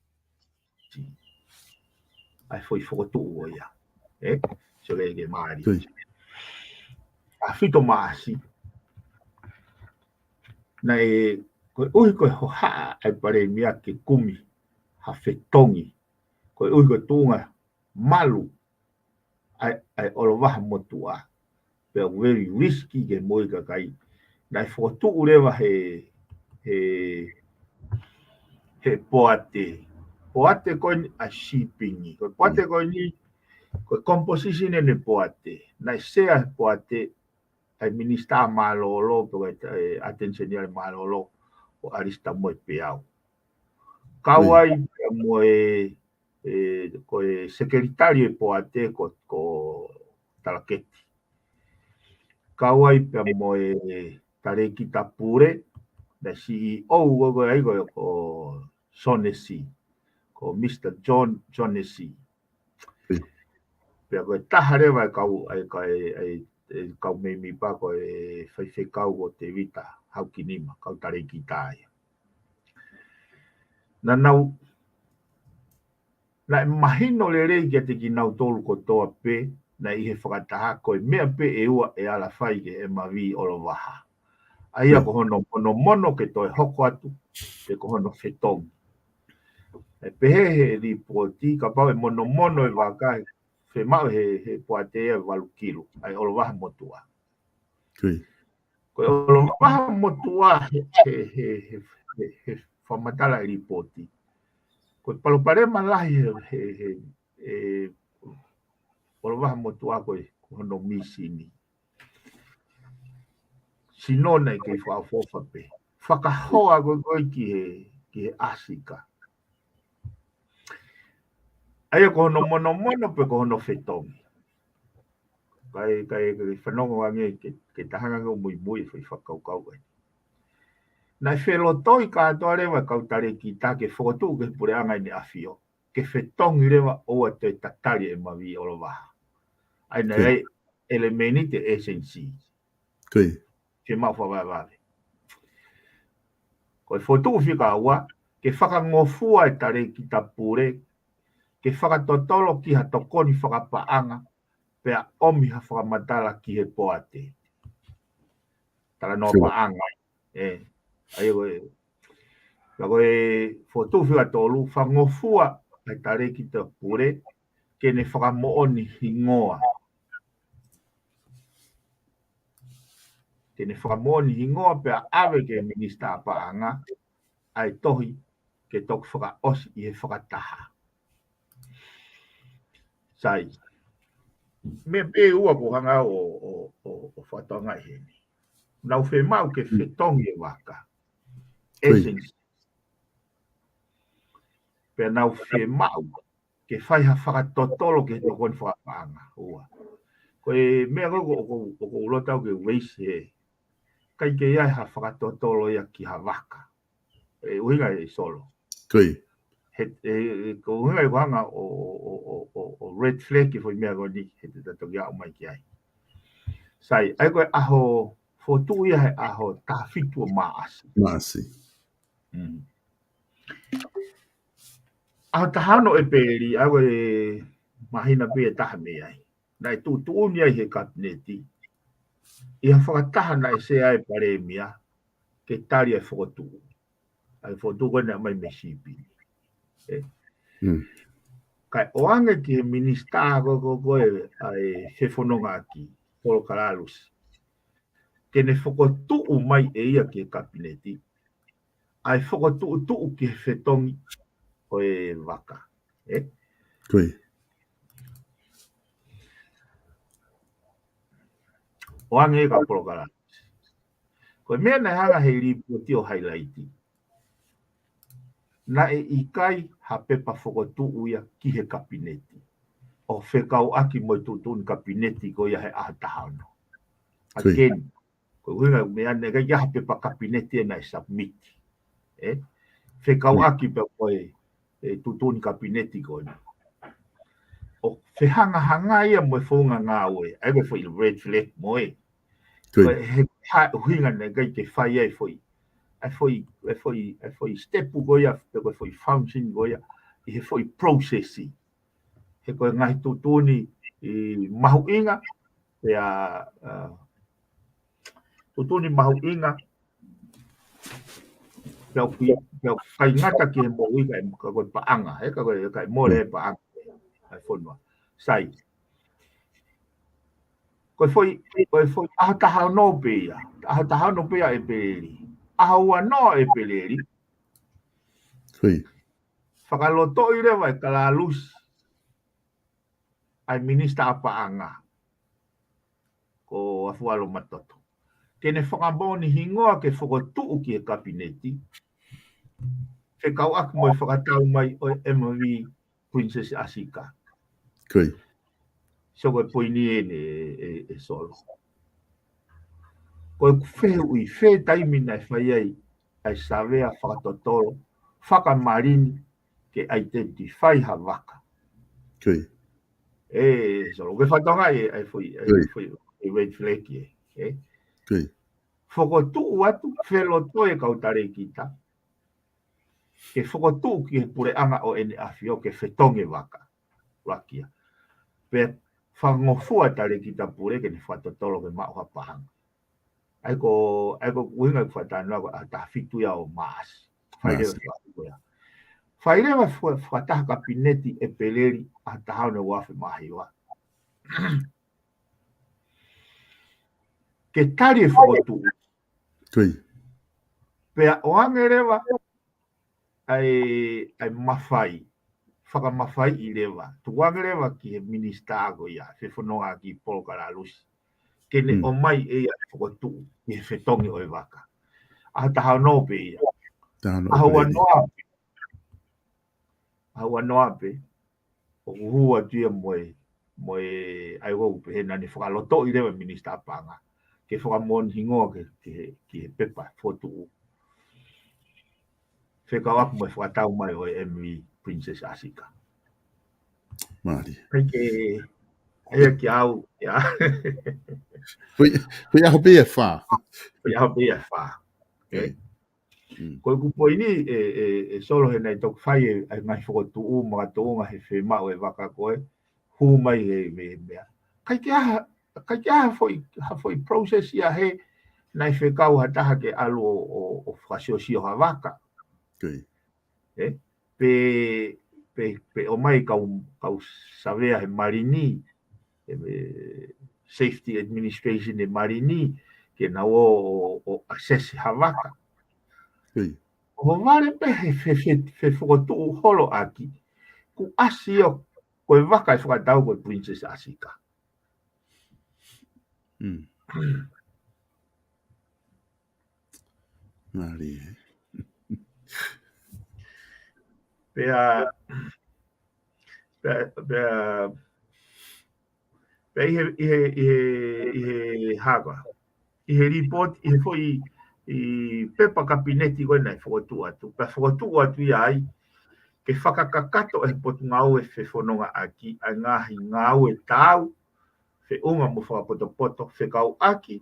ʻAi foʻi fokotuʻu ʻo ia. ʻE, so ke, ke mālie. Taha fitu ʻo Maʻasi. Naʻe, koeʻuhi ko e hohaʻa ʻa e palēmia ke kumi ha fetongi. Koeʻuhi ko e tuʻunga malu ʻa e, ʻa e ʻOlovaha motuʻa. Pea very risky ke moʻui kakai. Naʻe fokotuʻu leva he, he, he poate. Poate ko eni ʻa e shipping. Ko e poate ko eni, ko e composition ʻene poate. Naʻe sea he poate ʻa e minisitā mālōlō, pe ko e, e ʻAteni Seniale mālōlō, ko ʻAlisi Tamoepeau. Kau ai pea mo e, e, ko e sekelitali e poate ko, ko Talaketi. Kau ai pea mo e talēkita pule, naʻe C E O ko, ko ai ko, ko Sonesi, ko Mister John Sonesi. Pea ko e taha leva e kau, e, ka- e, e, e kau mēmipa ko e faifekau ko Tevita Haukinima, kau talēkita ia. Naʻa nau, naʻe mahino lelei kiate kinautolu kotoa pē, naʻe ʻi he fakataha ko e meʻa pē ʻe ua ʻe ala fai ki he M V ʻOlovaha. ʻA ia ko hono monomono ke toe hoko atu, pe ko hono fetongi. ʻE pehē he lipooti, kapau ʻe monomono e vaka, fiemaʻu he, he poate ia ʻe valu kilu, ʻa e ʻOlovaha motuʻa. Ko e ʻOlovaha motuʻa he, he, he, he, he, he fakamatala e lipooti. Ko e palopalema lahi he, he, he, e, ʻOlovaha motuʻa ko e, ko hono mīsini. Sino naʻe kei fakaʻofoʻofa pē. Fakahoa ko ē ko ē ki he, ki he ʻAsika. ʻA ia ko hono monomono pe ko hono fetongi. Kae, kae, kae fanongo ange ke, ke ta hanga ange ʻo muimui e foʻi fakakaukau ʻeni. Naʻe felotoi kātoa leva e kau talēkita ke fokotuʻu ki he puleʻanga ʻEne ʻAfio, ke fetongi leva ʻoua toe tatali e M V ʻOlovaha. ʻA ia naʻe ʻi ai e ʻelemēniti e S N C. Fiemaʻu fakavavevave. Ko e fokotuʻu fika ua, ke fakangofua e talēkita pule, ke fakatotolo ki ha tokoni fakapaʻanga, pea ʻomi ha fakamatala ki he poate. Talanoa paʻanga. ʻE, ʻa ia ko e, ka ko e fokotuʻu fika tolu, fakangofua e talēkita pule, ke ne fakamoʻoni hingoa. Ke ne fakamoʻoni hingoa pea ʻave ki he minisitā paʻanga, ʻa e tohi ke toki fakaʻosi ʻi he fakataha. Sai. Meʻa pē ʻe ua ʻoku ou hanga ʻo, ʻo, ʻo, ʻo fakatokangaʻi heni. Nau fiemaʻu ke fetongi e vaka. S N C. Pea nau fiemaʻu ke fai ha fakatotolo ki he tokoni fakapaʻanga. Ua. Ko e meʻa ko ē ʻoku, ʻoku, ʻoku ou loto au ke raise he, ʻikai ke ʻi ai ha fakatotolo ia ki ha vaka. ʻE ʻuhinga ʻe Solo. He, ʻe, ʻe, ko e ʻuhinga ʻeku hanga ʻo, ʻo, ʻo, ʻo, ʻo red flag e foʻi meʻa ko eni, he te ta toki aʻu mai ki ai. Sai, ʻa ia ko e ʻaho fokotuʻu ia he ʻaho taha fitu ʻo Maʻasi. Maʻasi. Mm. ʻAho taha ono ʻEpeleli, ʻa ia ko e māhina pē ʻe taha mei ai. Naʻe tuʻutuʻuni ai he kapineti, ʻi ha fakataha naʻe sea ai e palēmia, ke tali e fokotuʻu. ʻA e fokotuʻu ko ē naʻe ʻomai mei Sīpini. ʻE. Mm. Kae ʻoange ki he minisitā ko ē, ko ē, ko ē, ʻa e fefonongaʻaki, Polokalalusi. Ke ne fokotuʻu mai ʻe ia ki he kapineti, ʻa e fokotuʻutuʻu ki he fetongi ʻo e vaka. ʻE? ʻOange kia Polokalalusi. Ko e meʻa naʻe hanga he lipooti ʻo highlight. Naʻe ʻikai ha pepa fokotuʻu ia ki he kapineti. ʻO fekauʻaki mo e tuʻutuʻuni kapineti ko ia he ʻaho taha ono. Again, ko e ʻuhinga meʻa naʻe ʻikai ha pepa kapineti ia naʻe submit. ʻE? Fekauʻaki pē ko e, e tuʻutuʻuni kapineti ko eni. ʻO fehangahanga ia mo e founga ngāue. ʻA ia ko e foʻi red flag mo e. Ko e he ha ʻuhinga naʻe ʻikai ke fai ai foʻi. ʻA e foʻi, ʻa e foʻi, ʻa e foʻi step ko ia, pe ko e foʻi function ko ia, ʻi he foʻi process. He ko e ngaahi tuʻutuʻuni ʻi mahuʻinga, pea, ʻa, tuʻutuʻuni mahuʻinga, pea ʻoku, pea ʻoku ʻikai ngata ki he moʻui ka e, ka ko e paʻanga, he ka ko e, ka e mole e paʻanga, ʻa e fonua. Sai. Ko e foʻi, ko e foʻi ʻaho taha ono pē ia. ʻAho taha ono pē ia ʻEpeleli. ʻAho ua noa ʻEpeleli. Fakalotoʻi leva ʻe Kalalusi ʻa e minisitā ʻa paʻanga ko Afualo Matoto ke ne fakamoʻoni hingoa ke fokotuʻu ki he kapineti fekauʻaki mo e fakatau mai ʻo e M V Princess Asika. So ko e poini eni ʻe, ʻe, ʻe Solo. Ko e fehuʻi, fē taimi naʻe fai ai ʻa e savea fakatotolo fakamalini ke identify ha vaka? ʻE Solo, ke fatonga e, ʻa e foʻi, ʻa e foʻi, ʻa e red flag ē. Fokotuʻu atu, feloto e kau talēkita ke fokotuʻu ki he puleʻanga ʻo ʻEne ʻAfio ke fetongi e vaka. Lakia. Pea fakangofua talēkita pule ke ne fakatotolo ke maʻu ha paʻanga. ʻA ia ko, ʻa ia ko e ʻuhinga ʻeku fakatalanoa ko e ʻaho taha fitu ia ʻo Maʻasi. Fai leva fakataha ia. Fai leva faka-, fakataha kapineti ʻEpeleli ʻaho taha ono ua afe mā hiva. Ke tali e fokotuʻu. Pea ʻoange leva ʻa e, ʻa e mafai, fakamafaiʻi leva, tuku ange leva ki he minisitā ko ia, fefonongaʻaki Polo Kalalusi, ke ne ʻomai ʻe ia e fokotuʻu ki he fetongi ʻo e vaka. ʻAho taha ono pē ia. ʻAho ua noa pē. ʻAho ua noa pē. ʻOku hū atu ia mo e, mo e, ʻa ia ʻoku pehē naʻa ne fakalotoʻi leva minisitā paʻanga ke fakamoʻoni hingoa ke, ke, ki he pepa fokotuʻu fekauʻaki mo e fakatau mai ʻo e M V Princess Asika. Mālie. ʻIkai ke, ʻa ia ki au, ia. Foʻi, foʻi ʻaho pē ia ʻe fā. Foʻi ʻaho pē ia ʻe fā. Ko ʻeku poini ʻe, ʻe, ʻe Solo he naʻe toki fai e, ʻa e ngaahi fokotuʻu makatuʻunga he fiemaʻu e vaka ko ē, hū mai he, he meʻa. ʻIkai ke ʻi ai ha, ʻikai ke ʻi ai ha foʻi, ha foʻi process ia he naʻe fekau ha taha ke ʻalu ʻo, ʻo, ʻo fakasiosio ha vaka. Pe, pe, pe ʻomai kau, kau savea he malini, he, he Safety Administration he malini, ke nau ō ʻo, ʻo assess ha vaka. ʻO vale pē he fe, fe, fefokotuʻu holo ʻaki, kuo ʻasi ʻo ko e vaka ʻe fakatau ko e Princess Asika. Mālie. Pea, pea, pea, pea ʻi he, ʻi he, ʻi he, ʻi he haka, ʻi he lipooti, ʻi he foʻi, ʻi pepa kapineti ko ē naʻe fokotuʻu atu. Pea fokotuʻu atu ia ai, ke fakakakato ʻe he Potungāue Fefonongaʻaki ʻa e ngaahi ngāue taau, feʻunga mo fakapotopoto, fekauʻaki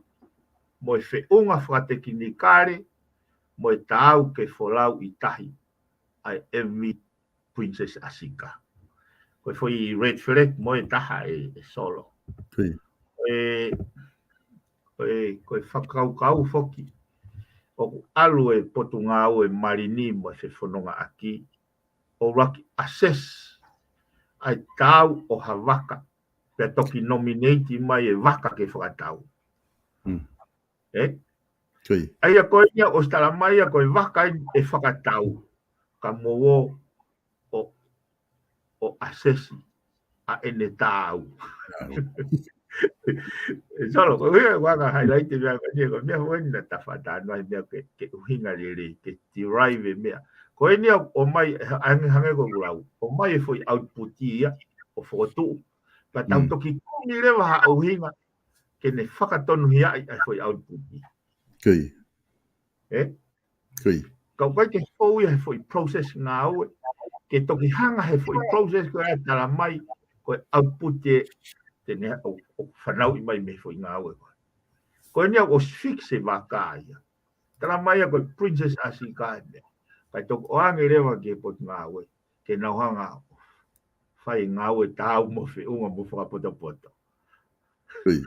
mo e feʻunga fakatekinikale, mo e taau ke folau ʻi tahi ʻa e M V Princess Asika. Ko e foʻi red flag mo e taha ʻe, ʻe Solo. Ko e, ko e, ko e fakakaukau foki ʻoku ʻalu e Potungāue Malini mo e Fefonongaʻaki ʻo ʻuluaki assess ʻa e taau ʻo ha vaka, pea toki nominate mai e vaka ke fakatau. ʻE? ʻA ia ko eni ʻosi tala mai ia ko e vaka eni ʻe fakatau, ka mou ō ʻo, ʻo assess ʻa ʻene taau. ʻE Solo, ko ia ʻoku anga highlight e meʻa ko eni, ko e meʻa ko eni naʻa ta fakatalanoa he meʻa ke, ke ʻuhinga lelei, ke derive e meʻa. Ko eni ʻoku ʻomai, hangē, hangē ko ʻeku lau, ʻomai e foʻi output ia ʻo fokotuʻu. Pea tau toki kumi leva ha ʻuhinga ke ne fakatonuhiaʻi ʻa e foʻi output. ʻE? Ka ʻoku ʻikai ke fou ia he foʻi process ngāue, ke toki hanga he foʻi process ko ē ʻa e tala mai, ko e output ē te ne ʻo, ʻo fanauʻi mai mei he foʻi ngāue ko ē. Ko eni ʻoku ʻosi fix e vaka ia. Tala mai ia ko e Princess Asika eni. Kae toki ʻoange leva ki he Potungāue ke nau hanga ʻo fai ngāue taau mo feʻunga mo fakapotopoto. ʻI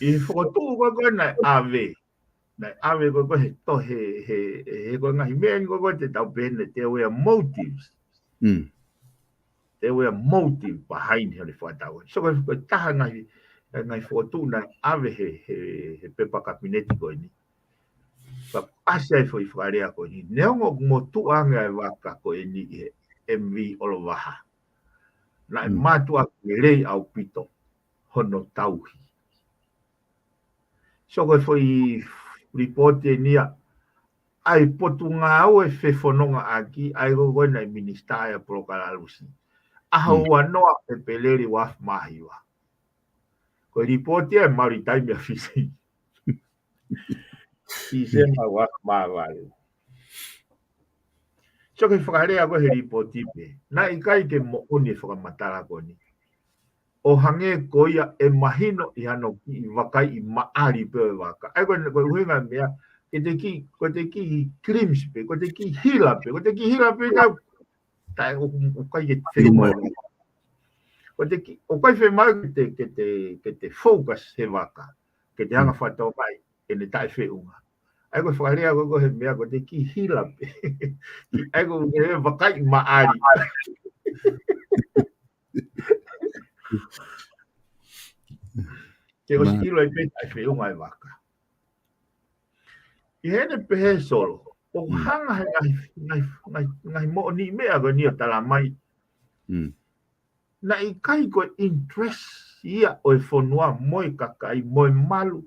he fokotuʻu ko ē ko ē naʻe ʻave. Naʻe ʻave ko ē ko ē he to, he, he, he ko e ngaahi meʻa ni ko ē ko ē te tau pehē naʻe, there were motives. There were motive behind he ʻene fakatau. So ko e, ko e taha ngaahi ʻa e ngaahi fokotuʻu naʻe ʻave he, he, he pepa kapineti ko eni. Ka ʻasi ai foʻi fakalea ko eni. Neongo ʻoku motuʻa ange ʻa e vaka ko eni ʻi he M V ʻOlovaha. Naʻe mātuʻaki lelei ʻaupito hono tauhi. So ko e foʻi lipooti eni ia, ʻa e potungāue fefonongaʻaki, ʻa e ko ē naʻe minisitā ʻa Polokalalusi. ʻAho ua noa ʻEpeleli ua afe mā hiva. Ko e lipooti ʻa e Maritime ʻa Fisi. Tīsema ua afe mā valu. So ko e fakalea ko ē he lipooti pē. Naʻe ʻikai ke moʻoni e fakamatala ko eni. ʻO hangē ko ia ʻe mahino ʻi hano kiʻi vakaiʻi maʻali pē ʻo e vaka. ʻA ia ko e, ko e ʻuhinga meʻa, ke te kiʻi, ko te kiʻi glimpse pē, ko te kiʻi hila pē, ko te kiʻi hila pē tau. Tae ʻo, ʻoku ʻikai ke te fema. Ko te kiʻi, ʻoku ʻikai fema ke te, ke te, ke te focus he vaka. Ke te hanga fakatomai ʻene taʻefeʻunga. ʻA ia ko e fakalea ko ē ko e he meʻa ko te kiʻi hila pē. ʻA ia ko e meʻa vakaiʻi maʻali. Ke ʻosi ʻilo ai pē taʻefeʻunga e vaka. ʻI heʻene pehē Solo, ʻoku hanga he ngaahi, ngaahi, ngaahi, ngaahi moʻoniʻi meʻa ko eni ʻo tala mai. Naʻe ʻikai ko e interest ia ʻo e fonua mo e kakai mo e malu,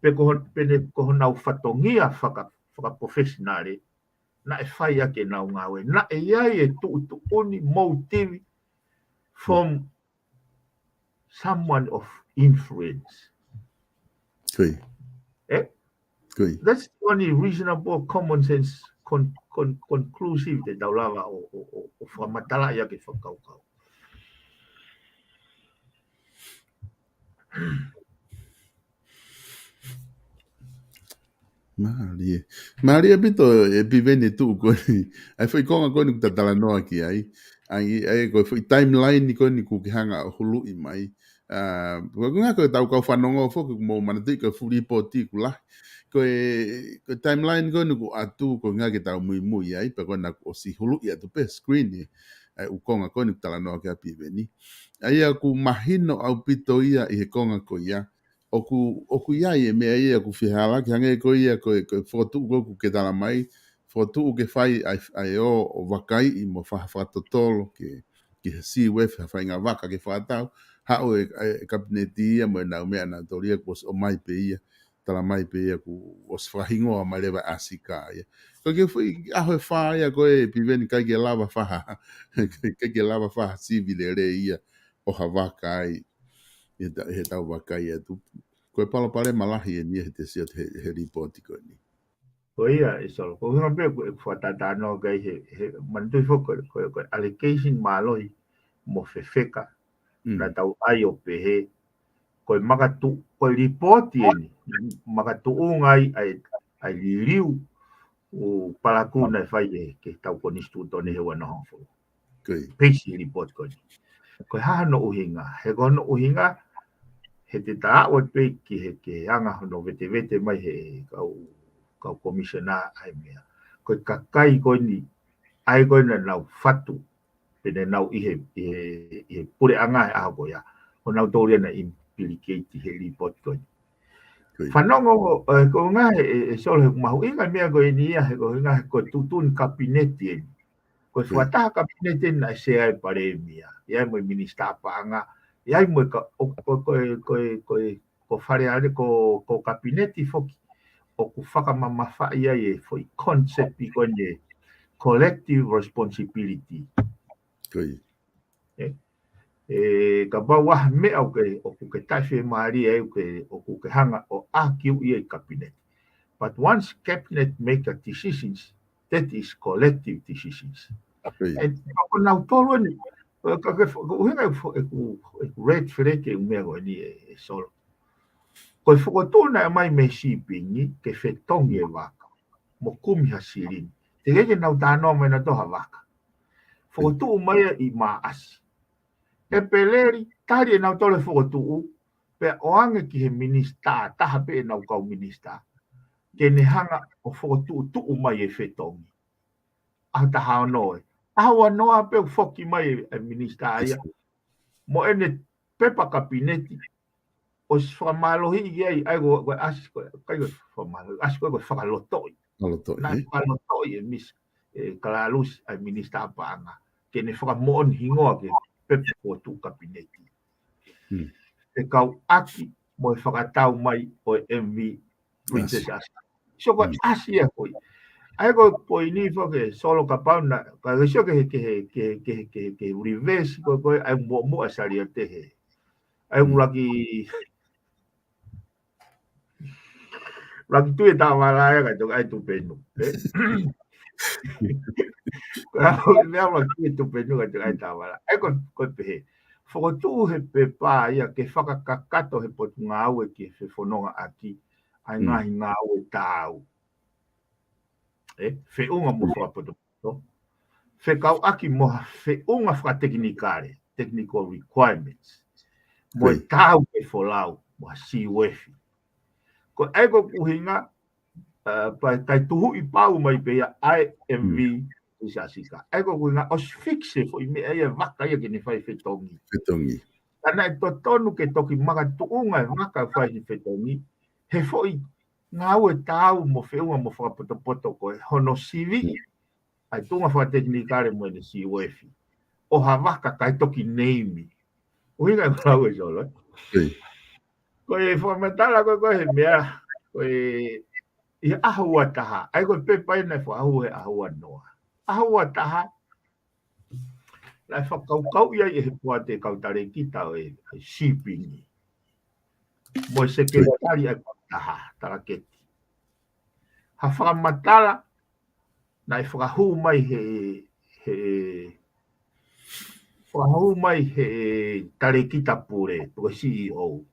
pe ko hon-, pe ne ko honau fatongia faka-, fakaprofesinale, naʻe fai ʻaki ʻenau ngāue. Naʻe ʻi ai e tuʻutuʻuni motive from someone of influence. That's the only reasonable common sense con-, con-, conclusive te tau lava ʻo, ʻo, ʻo, ʻo fakamatalaʻi ʻaki e fakakaukau. Mālie. Mālie ʻaupito e Piveni e tuʻu ko eni. ʻA e foʻi konga ko eni kuo ta talanoa ki ai. ʻA ia, ʻa ia ko e foʻi timeline ko eni kuo ke hanga ʻo huluʻi mai. ʻA, ko e ngaahi ko e tau kau fanongo foki ʻoku mou manatuʻi ko e fuʻu lipooti ʻoku lahi. Ko e, ko e timeline ko eni kuo ʻatu ko e ngaahi ke tau muimui ai, pea ko ena kuo ʻosi huluʻi atu pē screen ʻi he, ʻa e ʻū konga ko eni kuo talanoa ki ai ʻa Piveni. ʻA ia ʻoku mahino ʻaupito ia ʻi he konga ko ia. ʻOku, ʻoku ʻi ai e meʻa ia ʻoku fehālaaki hangē ko ia ko e, ko e fokotuʻu ko ē ʻoku ke tala mai, fokotuʻu ke fai ʻa e, ʻa e ō ʻo vakaiʻi mo fa-, fakatotolo ke, ki he C U F ha faʻahinga vaka ke fakatau, haʻu e, e, e kapineti ia mo ʻenau meʻa naʻa nau tōlia kuo ʻosi ʻomai pē ia, tala mai pē ia kuo ʻosi fakahingoa mai leva ʻa Sika ia. Ko e kiʻi foʻi ʻaho ʻe fā ia ko ē Piveni ʻikai ke lava faha, ʻikai ke lava faha sivi lelei ia ʻo ha vaka ai, ʻi he ta-, ʻi he tau vakai atu. Ko e palopalema lahi eni ia he te sio he, he lipooti ko eni. Ko ia, ʻe Solo, ko e ʻuhinga pē ʻoku, ʻoku fakatātā noa ki ai he, he manatuʻi foki ko e, ko e, ko e allegation mālohi mo fefeka. Naʻa tau ʻai ʻo pehē, ko e makatuʻu, ko e lipooti eni, makatuʻunga ai ʻa e, ʻa e liliu ʻo palakū naʻe fai ʻe he tau konisitūtone he ua noa hongofulu. Peisi lipooti ko eni. Ko e hā hono ʻuhinga, he ko hono ʻuhinga, he te ta aʻu atu pē ki he, ki he anga hono vetevete mai he kau, kau komisiona ʻa e meʻa. Ko e kakai ko eni, ʻa ia ko ē naʻa nau fatu, pe naʻa nau ʻi he, ʻi he, ʻi he puleʻanga he ʻaho ko ia. Ko nautolu ia naʻe implicate he lipooti ko eni. Fanongo, ʻe, ko e ngaahi, ʻe, ʻe Solo he mahuʻinga meʻa ko eni ia, he ko e ngaahi ko e tuʻutuʻuni kapineti eni. Ko e fakataha kapineti eni naʻe sea ai Palēmia, ʻi ai mo e minisitā paʻanga, ʻi ai mo e ka-, ʻo, ko, ko, ko, ko, ko Fale Alea, ko, ko kapineti foki, ʻoku fakamamafaʻi ai e foʻi concept ko eni collective responsibility. ʻE, kapau ʻoku ʻi ai ha meʻa ʻoku ke, ʻoku ke taʻefiemālie ai ʻoku ke, ʻoku ke hanga ʻo argue ia ʻi kapineti. But once cabinet make a decisions, that is collective decisions. ʻE, ko nautolu eni, ka ke fo-, ko e ʻuhinga ʻeku fo-, ʻeku, ʻeku red flag e ʻū meʻa ko eni ʻe, ʻe Solo. Ko e fokotuʻu naʻe ʻomai mei Sīpingi ke fetongi e vaka mo kumi ha silini. Teʻeki ke nau talanoa mai nautolu ha vaka. Fokotuʻu mai ia ʻi Maʻasi. ʻEpeleli, tali ʻe nautolu e fokotuʻu, pea ʻoange ki he minisitā, taha pē ʻenau kau minisitā, ke ne hanga ʻo fokotuʻutuʻu mai e fetongi. ʻAho taha ono ē. ʻAho ua noa pē ʻoku foki mai e, e minisitā ia mo ʻene pepa kapineti. ʻosi fakamālohiʻi ki ai, ʻa ia ko, ko e ʻasi, ko, ʻikai ko e fakamālohiʻi, ʻasi ko e, ko e fakalotoʻi. Fakalotoʻi, naʻe fakalotoʻi ʻe Misi, ʻe Kalalusi, ʻa e Minisitā Paʻanga, ke ne fakamoʻoni hingoa ki he pepa fokotuʻu kapineti. Fekauʻaki mo e fakatau mai ʻo e M V Princess Asika. So ko e ʻasi ia ko ē. ʻA ia ko e poini foki ē Solo kapau naʻa, ka ke sio ki he, ki he, ki he, ki he, ki he, ki he reverse ko ē, ko ē, ʻa e muʻomuʻa Sāliote hē. ʻA ia ʻoku laki, laki tui e tāvala ia ka toki ʻai tupenu. Ē? Ka ko e meʻa laki tui e tupenu ka toki ʻai tāvala. ʻA ia ko, ko e pehē. Fokotuʻu he pepa ia ke fakakakato he Potungāue ki he fefonongaʻaki ʻa e ngaahi ngāue taau. Ē, feʻunga mo fakapotopoto. Fekauʻaki mo ha feʻunga fakatekinikale, technical requirements. Mo e taau ke folau, mo ha C U F. Ko e ʻai ko e ʻuhinga, ʻa, pea ʻikai tuhuʻi pau mai pē ia ʻa e M V Princess Asika. ʻA ia ko e ʻuhinga ʻosi fix e foʻi meʻa ia vaka ia ke ne fai fetongi. Fetongi. Ka naʻe totonu ke toki makatuʻunga e vaka fai ni fetongi, he foʻi ngāue taau mo feʻunga mo fakapotopoto ko e hono siviʻi ʻa e tuʻunga fakatekinikale mo ʻene C U F. ʻO ha vaka kae toki neimi. ʻUhinga e lau ē Solo, ē? Ko e fakamatala ko ē, ko e he meʻa, ko e ʻi he ʻaho ua taha, ʻa ia ko e pepa ʻeni naʻe fakahū he ʻaho ua noa. ʻAho ua taha, naʻe fakakaukauʻi ai ʻe he poate kau talēkita ʻo e, ʻa e shipping. Mo e sekelitali ʻa e kau taha, talaketi. Ha fakamatala, naʻe fakahū mai he, he, fakahū mai he talēkita pule, ko e C E O.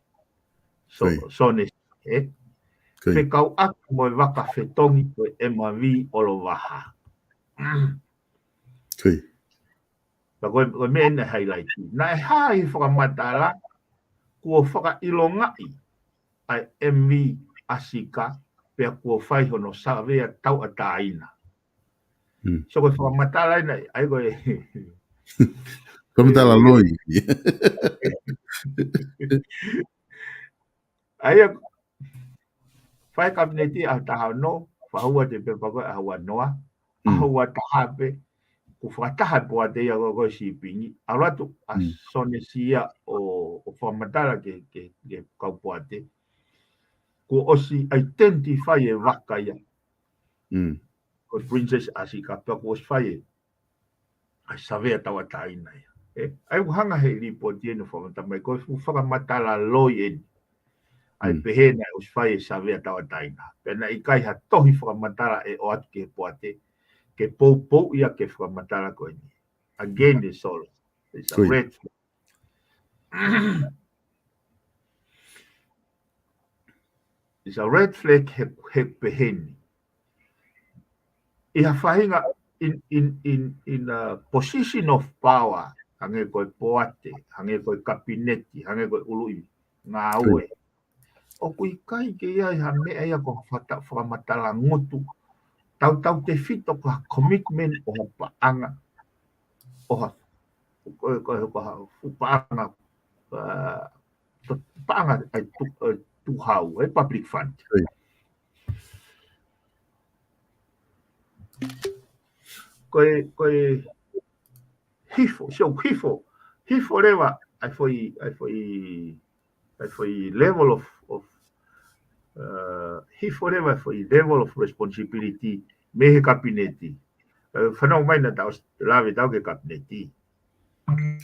So, Sone, ē? Fekauʻaki mo e vaka fetongi ko e M V ʻOlovaha. Ka ko e, ko e meʻa ʻeni highlight. Naʻe hā ʻi he fakamatala, kuo fakaʻilongaʻi ʻa e M V Asika, pea kuo fai hono savea tauʻatāina. So ko e fakamatala ʻeni, ʻa ia ko e fakamatala loi. ʻA ia, fai kapineti ʻaho taha ono, fakahū atu e pepa ko ē ʻaho ua noa, ʻaho ua taha pē, kuo fakataha e poate ia ko ē, ko e shipping, ʻalu atu ʻa Sone Sia ʻo, ʻo fakamatala ki he, ki he, ki he kau poate. Kuo ʻosi identify e vaka ia. Ko e Princess Asika pea kuo ʻosi fai e ʻa e savea tauʻatāina ia. Ē, ʻa ia ʻoku hanga he lipooti ʻeni ʻo fakamatala mai, ko e fuʻu fakamatala loi ʻeni. ʻA ia pehē naʻe ʻosi fai e savea tauʻatāina. Pea naʻe ʻikai ha tohi fakamatala ʻe ʻoatu ki he poate, ke poupou ia ki he fakamatala ko ʻeni. Again, ē Solo. It's a red flag. It's a red flag he, he pehē ni. ʻI ha faʻahinga in, in, in, in a position of power, hangē ko e poate, hangē ko e kapineti, hangē ko e ʻuluʻi ngāue. ʻOku ʻikai ke ʻi ai ha meʻa ia ko ha fata-, fakamatala ngutu. Tautautefito ko ha commitment ʻo ha paʻanga. ʻO ha, ko, ko, ko ha fuʻu paʻanga, ʻa, paʻanga ʻa e tu-, ʻa e tuhau, ʻa e public fund. Ko e, ko e hifo, so hifo, hifo leva ʻa e foʻi, ʻa e foʻi, ʻa e foʻi level of, of, ʻa, hifo leva ʻa e foʻi level of responsibility mei he kapineti. ʻA, fanongo mai naʻa tau s-, lave ʻetau ki he kapineti.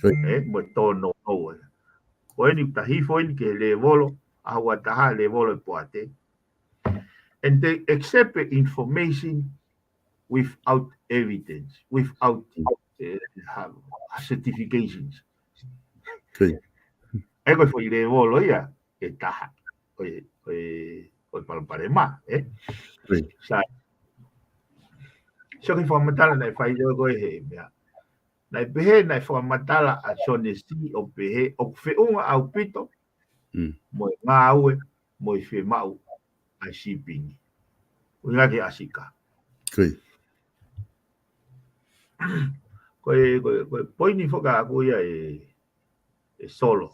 Ē, mo e tōnounou ē. Ko ʻeni ta hifo ʻeni ki he levolo, ʻaho ua taha levolo e poate. And they accept the information without evidence, without, eh, ha-, ha certifications. ʻA ia ko e foʻi levolo ia ʻe taha ʻo e, ʻo e, ʻo e palopalema, ē? Sai. So ko e fakamatala naʻe fai ko ē he meʻa. Naʻe pehē, naʻe fakamatala ʻa Sone Sia ʻo pehē, ʻoku feʻunga ʻaupito, mo e ngāue, mo e fiemaʻu ʻa e shipping. ʻUhinga ki Asika. Ko e, ko e, ko e poini foki ʻaʻaku ia ē, ē Solo.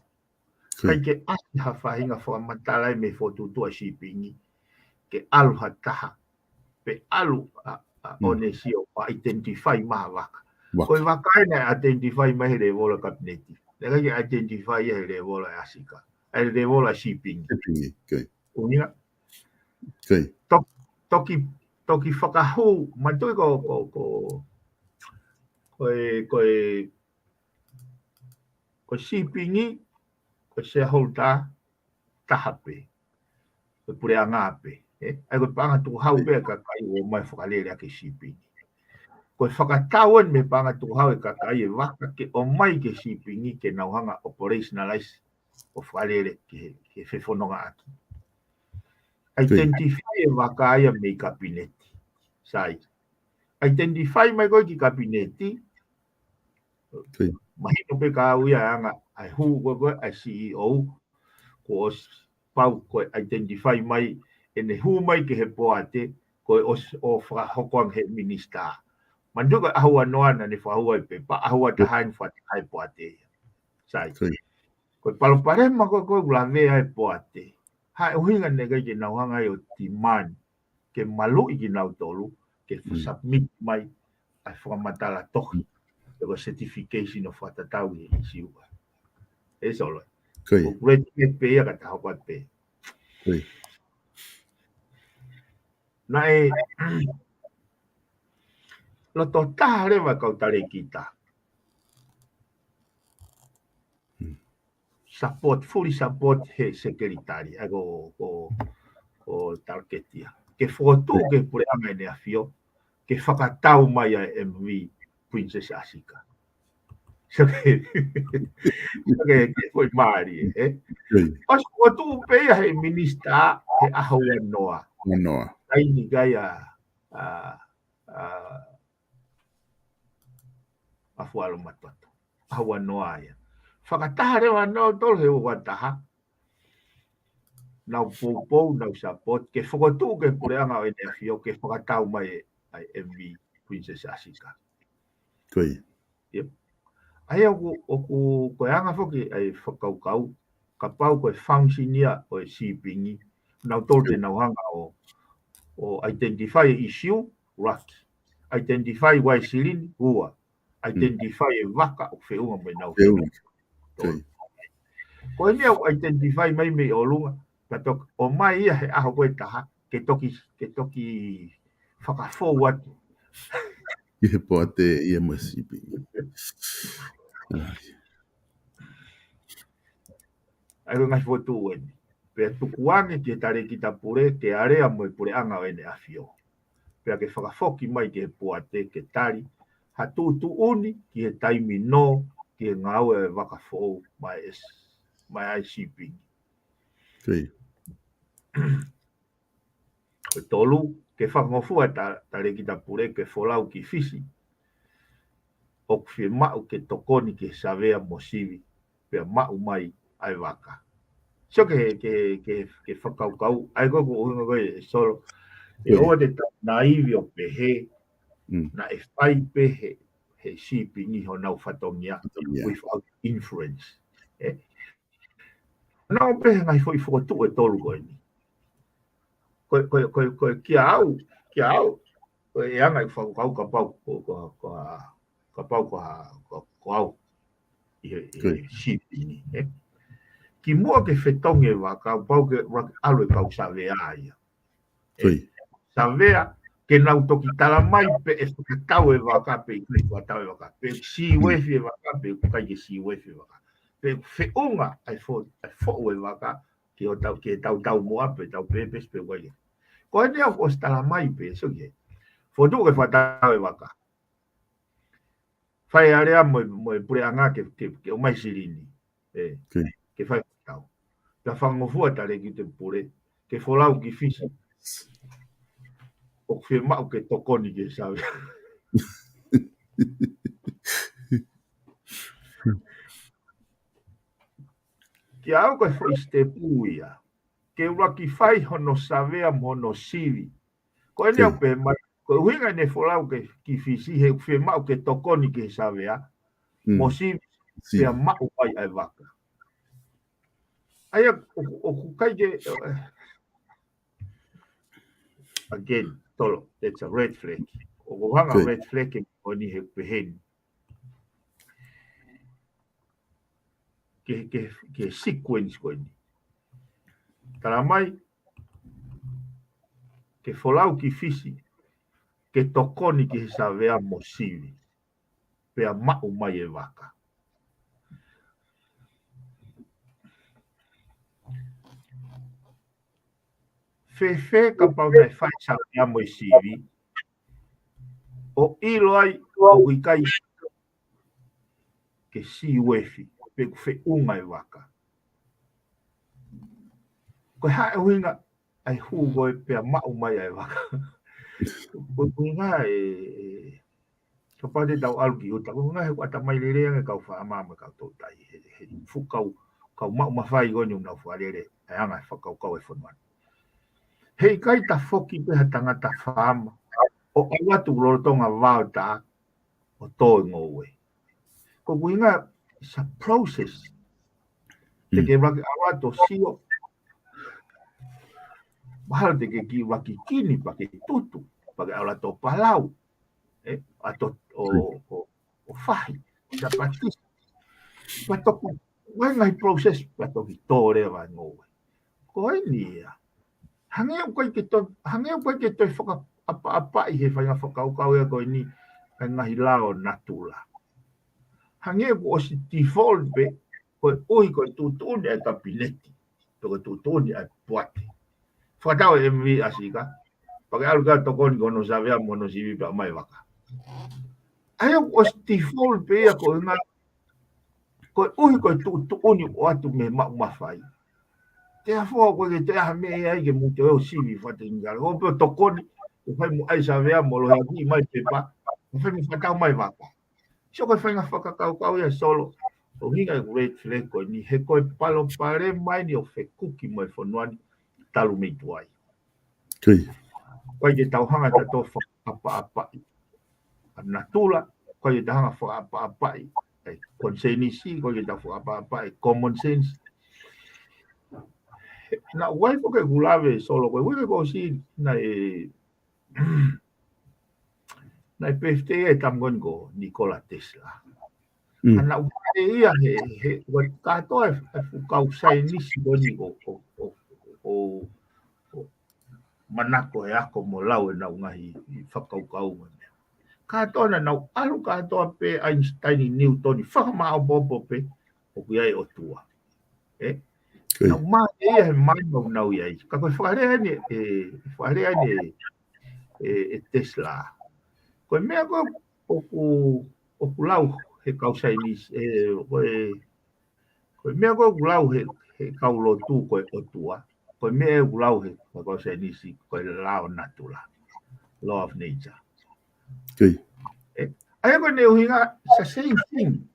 ʻIkai ke ʻasi ha faʻahinga fakamatala ia mei he fokotuʻutuʻu ʻa e sīpingi ke ʻalu ha taha pe ʻalu ʻa, ʻa ʻonesio ʻo identify mai ha vaka. Ko e vaka ʻeni naʻe identify mai he lēvolo ʻa e kapineti. Naʻe ʻikai ke identify ia he lēvolo ʻa e ʻAsika, ʻa e lēvolo ʻa e sīpingi. ʻUhinga? Toki, toki fakahū, manatuʻi ko, ko, ko, ko e, ko e, ko e sīpingi, ko e shareholder taha pē, ko e puleʻanga pē. ʻE, ʻa ia ko e paʻanga tukuhau pē ʻa e kakai ʻoku ō mai fakalele ʻaki e sīpingi. Ko e fakatau ʻeni mei he paʻanga tukuhau ʻa e kakai e vaka ke ō mai ki he sīpingi ke nau hanga ʻo operationalize ʻo fakalele ki he, ki he fefonongaʻaki. Identify e vaka ia mei kapineti. Sai. Identify mai ko ē ki kapineti. Mahino pē ka au ia ʻa e anga ʻa e hū ko ē ʻa e C E O. Kuo ʻosi pau ko e identify mai ʻene hū mai ki he poate, ko e ʻosi ʻo fakahoko ange he minisitā. Manatuʻi ko e ʻaho uanoa naʻa ne fakahū ai pē, pea ʻaho uataha ʻeni fakataha e poate ia. Sai. Ko e palopalema ko ē ʻoku lavea ai e poate. Ko e ʻuhinga naʻe ʻikai ke nau hanga ai ʻo demand ke maluʻi kinautolu ke submit mai ʻa e fakamatala tohi, pe ko e certification ʻo fakatatau ki he ʻīsiu. ʻE Solo. ʻOku red tape pē ia ka ta hoko atu pē. Naʻe loto taha leva e kau talēkita. Support, fully support he sekelitali, ʻa ia ko, ko, ko Target ia. Ke fokotuʻu ki he puleʻanga ʻEne ʻAfio, ke fakatau mai ʻa e M V Princess ʻAsika. Sio ki he, sio ki he, ki he foʻi mālie, ē? ʻOsi fokotuʻu pē ia he minisitā he ʻaho uanoa. Uanoa. ʻIkai ni kai ʻa, ʻa, ʻa, ʻa Fualomatoto. ʻAho uanoa ia. Fakataha leva nautolu he uataha. Nau poupou, nau support, ke fokotuʻu ki he puleʻanga ʻEne ʻAfio, ke fakatau mai ʻa e M V Princess ʻAsika. ʻIo. ʻA ia ʻoku, ʻoku, ko e anga foki ʻa e fakakaukau, kapau ko e function ia ʻo e sīpingi, nautolu te nau hanga ʻo, ʻo identify e ʻīsiu, ʻuluaki. Identify ʻa e silini, ua. Identify e vaka ʻoku feʻunga mo ʻenau feʻunga. Ko eni ʻoku identify mai mei ʻolunga, ka toki ʻomai ia he ʻaho ko ē ʻe taha, ke toki, ke toki fakafou atu. Ki he poate ia mo e sīpingi. ʻA ia ko e ngaahi fokotuʻu ʻeni. Pea tukuange ki he talēkita pule ke alea mo e puleʻanga ʻEne ʻAfio. Pea ke fakafoki mai ki he poate ke tali ha tuʻutuʻuni ki he taimi nō ki he ngāue ʻa e vaka foʻou maʻa e, maʻa e sīpingi. Ko e tolu, ke fakangofua e ta-, talēkita pule ke folau ki Fisi ʻoku fiemaʻu ke tokoni ki he savea mo sivi, pea maʻu mai ʻa e vaka. Sio ki he, ki he, ki he, ki he fakakaukau, ʻa ia ko e ʻuhinga ko ē ʻe Solo. ʻOua te tau naivi ʻo pehē, naʻe fai pē he, he sīpingi honau fatongia, without influence. ʻE? Nau pehē ngaahi foʻi fokotuʻu ʻe tolu ko eni. Ko, ko, ko, ko kia au, kia au, ko e anga e fakakaukau kapau, ko, ko, ko, kapau ko, ko, ko au. ʻI he, ʻi he sīpingi, ē. Kimuʻa ke fetongi e vaka, pau ke ʻalu e kau savea ia. Savea, ke nau toki tala mai pe ʻe fakatau e vaka pe ʻikai fakatau e vaka. Pe siuefi e vaka, pe ʻikai ke siuefi e vaka. Pe feʻunga ʻa e fo-, ʻa e foʻu e vaka, ke ʻo tau, ke tau taumuʻa pe tau pēpesi pe ʻikai. Ko eni ʻoku ʻosi tala mai pē, sio ki he. Fokotuʻu ke fakatau e vaka. Fai alea mo, mo e puleʻanga ke, ke, ke ʻomai silini. ʻE, ke fai fakatau. Pea fakangofua talēkita pule, ke folau ki Fisi. ʻOku fiemaʻu ke tokoni ki he savea. Kia au ko e foʻi sitepu ia. Ke ʻuluaki fai hono savea mo hono sivi. Ko eni ʻoku pehē mai, ko e ʻuhinga ʻene folau ki, ki Fisi he ʻoku fiemaʻu ke tokoni ki he savea, mo sivi, pea maʻu mai ʻa e vaka. ʻA ia, ʻoku, ʻoku ʻikai ke, eh, again, Solo, that's a red flag. ʻOku hanga red flag ʻe ko eni he pehē ni. Ke, ke, ke sequence ko eni. Tala mai, ke folau ki Fisi, ke tokoni ki he savea mo sivi, pea maʻu mai e vaka. Fēfē kapau naʻe fai savea mo e sivi, ʻo ʻilo ai ʻoku ʻikai ke siuefi, pe ʻoku feʻunga e vaka. Ko e hā e ʻuhinga ʻa e hū ko ē pea maʻu mai ʻa e vaka. Ko e ʻuhinga e, e, kapau te tau ʻalu ki ʻuta, ko e ʻuhinga he ʻoku ʻatamai lelei ange kau faama mo e kau toutai, he, he fuʻu kau, kau maʻu mafai ko eni ʻoku nau fakalele, ʻa e anga e fakakaukau e fonua ni. He ʻikai tafoki pē ha tangata faama, ʻo ʻalu atu lolotonga vao tā, ʻo tō e ngoue. Ko e ʻuhinga, it's a process. Te ke vaki ʻalu atu ʻo sio. Mahalo te ke kiʻi vaki kini pea ke tutu, pea ke ʻalu atu ʻo palau. ʻE, ʻalu atu ʻo, ʻo, ʻo fahi, ʻo patisi. Pea toki, ʻa e ngaahi process, pea toki tō leva e ngoue. Ko eni ia. Hangē ʻoku ʻikai ke toe, hangē ʻoku ʻikai ke toe fakaʻapaʻapaʻi he faʻahinga fakakaukau ia ko eni, ʻa e ngaahi lao natula. Hangē ʻoku ʻosi default pē, koeʻuhi ko e tuʻutuʻuni ʻa e kapineti, pe ko e tuʻutuʻuni ʻa e poate. Fakatau e M V ʻa Sika, pea ke ʻalu ke tokoni ki hono savea mo hono sivi pea maʻu e vaka. ʻA ia ʻoku ʻosi default pē ia ko e ngaahi koeʻuhi ko e tuʻutuʻuni ʻoatu mei he maʻu mafai. Therefore, ko e ke te aha mei ai ke mou toe ō sivi fakatekinikalē. ʻO pē ʻo tokoni, ʻo fai mo ʻai savea mo loheakiʻi mai pepa, ʻo fai mo fakatau mai vaka. Sio ko e faʻahinga fakakaukau ia Solo, ʻo hinga e red flag ko eni, he ko e palopalema eni ʻoku fekuki mo e fonua ni talu mei tuai. Ko ʻikai ke tau hanga ʻe tautolu ʻo fakaʻapaʻapaʻi ʻa natula, ko ʻikai ke tau hanga ʻo fakaʻapaʻapaʻi ʻa e konisēnisi, ko ʻikai ke tau fakaʻapaʻapaʻi common sense. Naʻe ʻi ai foki ʻeku lave Solo, ko e uike kuo ʻosi naʻe, naʻe birthday e tama ko eni ko Nikola Tesla. ʻA naʻe ʻi ai ia he, he, ʻoku kātoa e, e fuʻu kau saienisi ko eni ʻoku, ʻoku, ʻoku, ʻoku manako e ako mo lau ʻenau ngaahi fakakaukau mo e meʻa. Kātoa naʻa nau ʻalu kātoa pē Einstein, Newton, fakamāʻopoʻopo pē ʻoku ʻi ai e ʻOtua. ʻE? Naʻa nau mā ia he mai mau nau ʻi ai. Ka ko e fakalea eni, e, fakalea eni e, e, e Tesla. Ko e meʻa ko ē ʻoku, ʻoku lau he kau saienisi, e, ko e, ko e meʻa ko ē ʻoku lau he, he kau lotu ko e ʻOtua. Ko e meʻa ʻoku lau he, he kau saienisi ko e lao natula. Law of nature. ʻE, ʻa ia ko ʻene ʻuhinga, it's the same thing.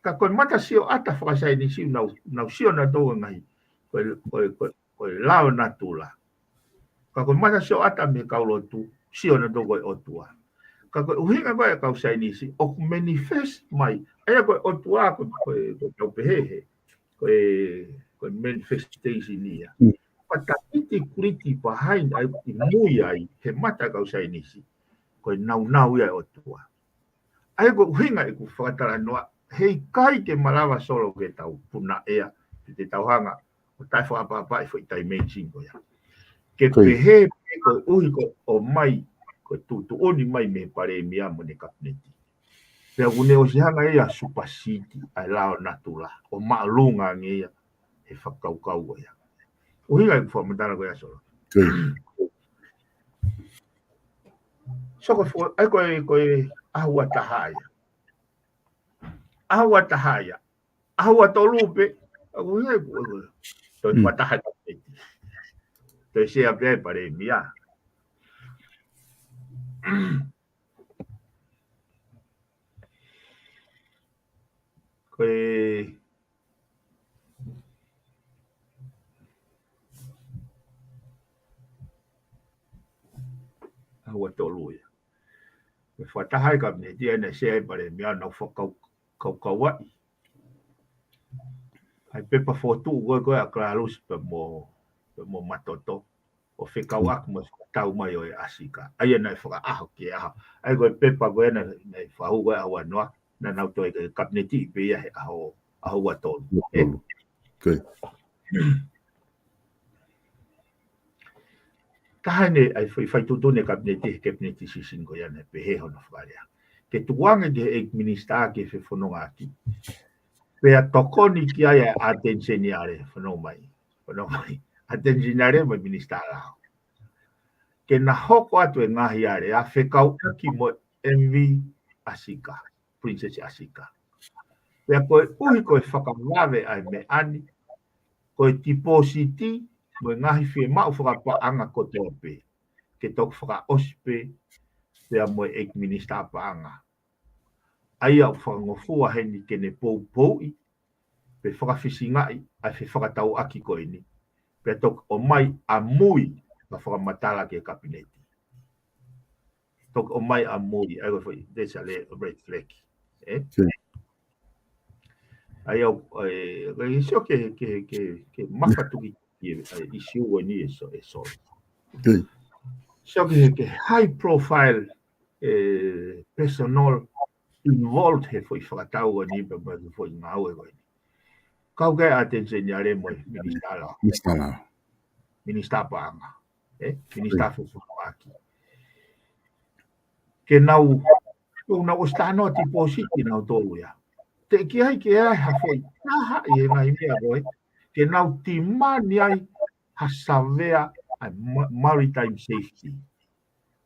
Ka ko e matasioʻata fakasaienisi ʻoku nau, nau sio nautolu ngaahi, ko e, ko e, ko e, ko e lao natula. Ka ko e matasioʻata mei he kau lotu, sio nautolu ko e ʻOtua. Ka ko e ʻuhinga ko ē e kau saienisi, ʻoku manifest mai, ʻa ia ko e ʻOtua, ko, ko, ko e tau pehē he, ko e, ko e manifestation ia. But the nitty-gritty behind ai, ʻi mui ai, he mata e kau saienisi, ko e naunau ia e ʻOtua. ʻA ia ko e ʻuhinga ʻeku fakatalanoa, heʻikai ke malava Solo ke tau punaʻea, ke te tau hanga ʻo taʻefakaʻapaʻapaʻi foʻi dimension ko ia. Ke pehē pē koeʻuhi ko e ʻomai, ko e tuʻutuʻuni mai mei he palēmia mo ʻene kapineti. Pea ʻoku ne ʻosi hanga ia ʻo supersede ʻa e lao natula, ʻo māʻolunga ange ia he fakakaukau ko ia. ʻUhinga ʻeku fakamatala ko ia Solo. So ko e fo-, ʻa ia ko e, ko e ʻaho ua taha ia. ʻAho ua taha ia. ʻAho ua tolu pē. ʻA ia ko e, ko e, toe ua taha ia. Toe sea pē e palēmia. Ko e ʻaho ua tolu ia. Ko e fakataha e kapineti ʻa ena ʻe sea e palēmia ʻo nau fakakau-, kaukauaʻi. ʻa e pepa fokotuʻu ko ē ko ē ʻa Kalalusi pea mo, pea mo Matoto, ʻo fekauʻaki mo e fakatau mai ʻo e ʻAsika. ʻA ia naʻe fakaʻaho ki he ʻaho. ʻA ia ko e pepa ko ē naʻe, naʻe fakahū ko ē ʻaho ua noa, naʻa nau toe kapineti pē ia he ʻaho, ʻaho ua tolu. Ua tolu. Ē? Okay. Taha eni ʻa e fai, fai tuʻutuʻuni e kapineti, he kapineti sisini ko ia naʻe pehē hono fakalea. Ke tukuange ki he ʻEiki Minisitā ke fefonongaʻaki. Pea tokoni ki ai ʻa e ʻAteni Seniale, fanongo mai. Fanongo mai. ʻAteni Seniale mo e Minisitā Lao. Ke na hoko atu e ngaahi alea fekauʻaki mo e M V ʻAsika, Princess ʻAsika. Pea koeʻuhi ko e fakavave ʻa e meʻa ni, ko e tipōsiti mo e ngaahi fiemaʻu fakapaʻanga kotoa pē, ke toki fakaʻosi pē, pea mo e ʻEiki Minisitā Paʻanga. ʻA ia ʻoku fakangofua heni ke ne poupouʻi, pe fakafisingaʻi, ʻa e fefakatauʻaki ko eni. Pea toki ʻomai ʻamui, ka fakamatala ki he kapineti. Toki ʻomai ʻamui, ʻa ia ko e foʻi, that's a le-, red flag. Ē? Okay. ʻA ia, ʻe, ʻe, sio ke, ke, ke, ke mafatuki, ʻe, ʻe, ʻisiū ko eni ʻe so-, ʻe so. Okay. Sio ke, ke high profile, ʻe, personal involved he foʻi fakatau ko eni, pe, pe foʻi ngāue ko eni. Kau ki ai ʻAteni Seniale mo e Minisitā Lao. Minisitā Lao. Minisitā Paʻanga. Ē? Minisitā Fesoasoaʻaki. Ke nau, ke nau ʻosi talanoa tipōsiti nautolu ia. Teʻeki ai ke ʻi ai ha foʻi taha ʻi he ngaahi meʻa ko ē, ke nau timani ai ha savea ʻa e ma-, maritime safety.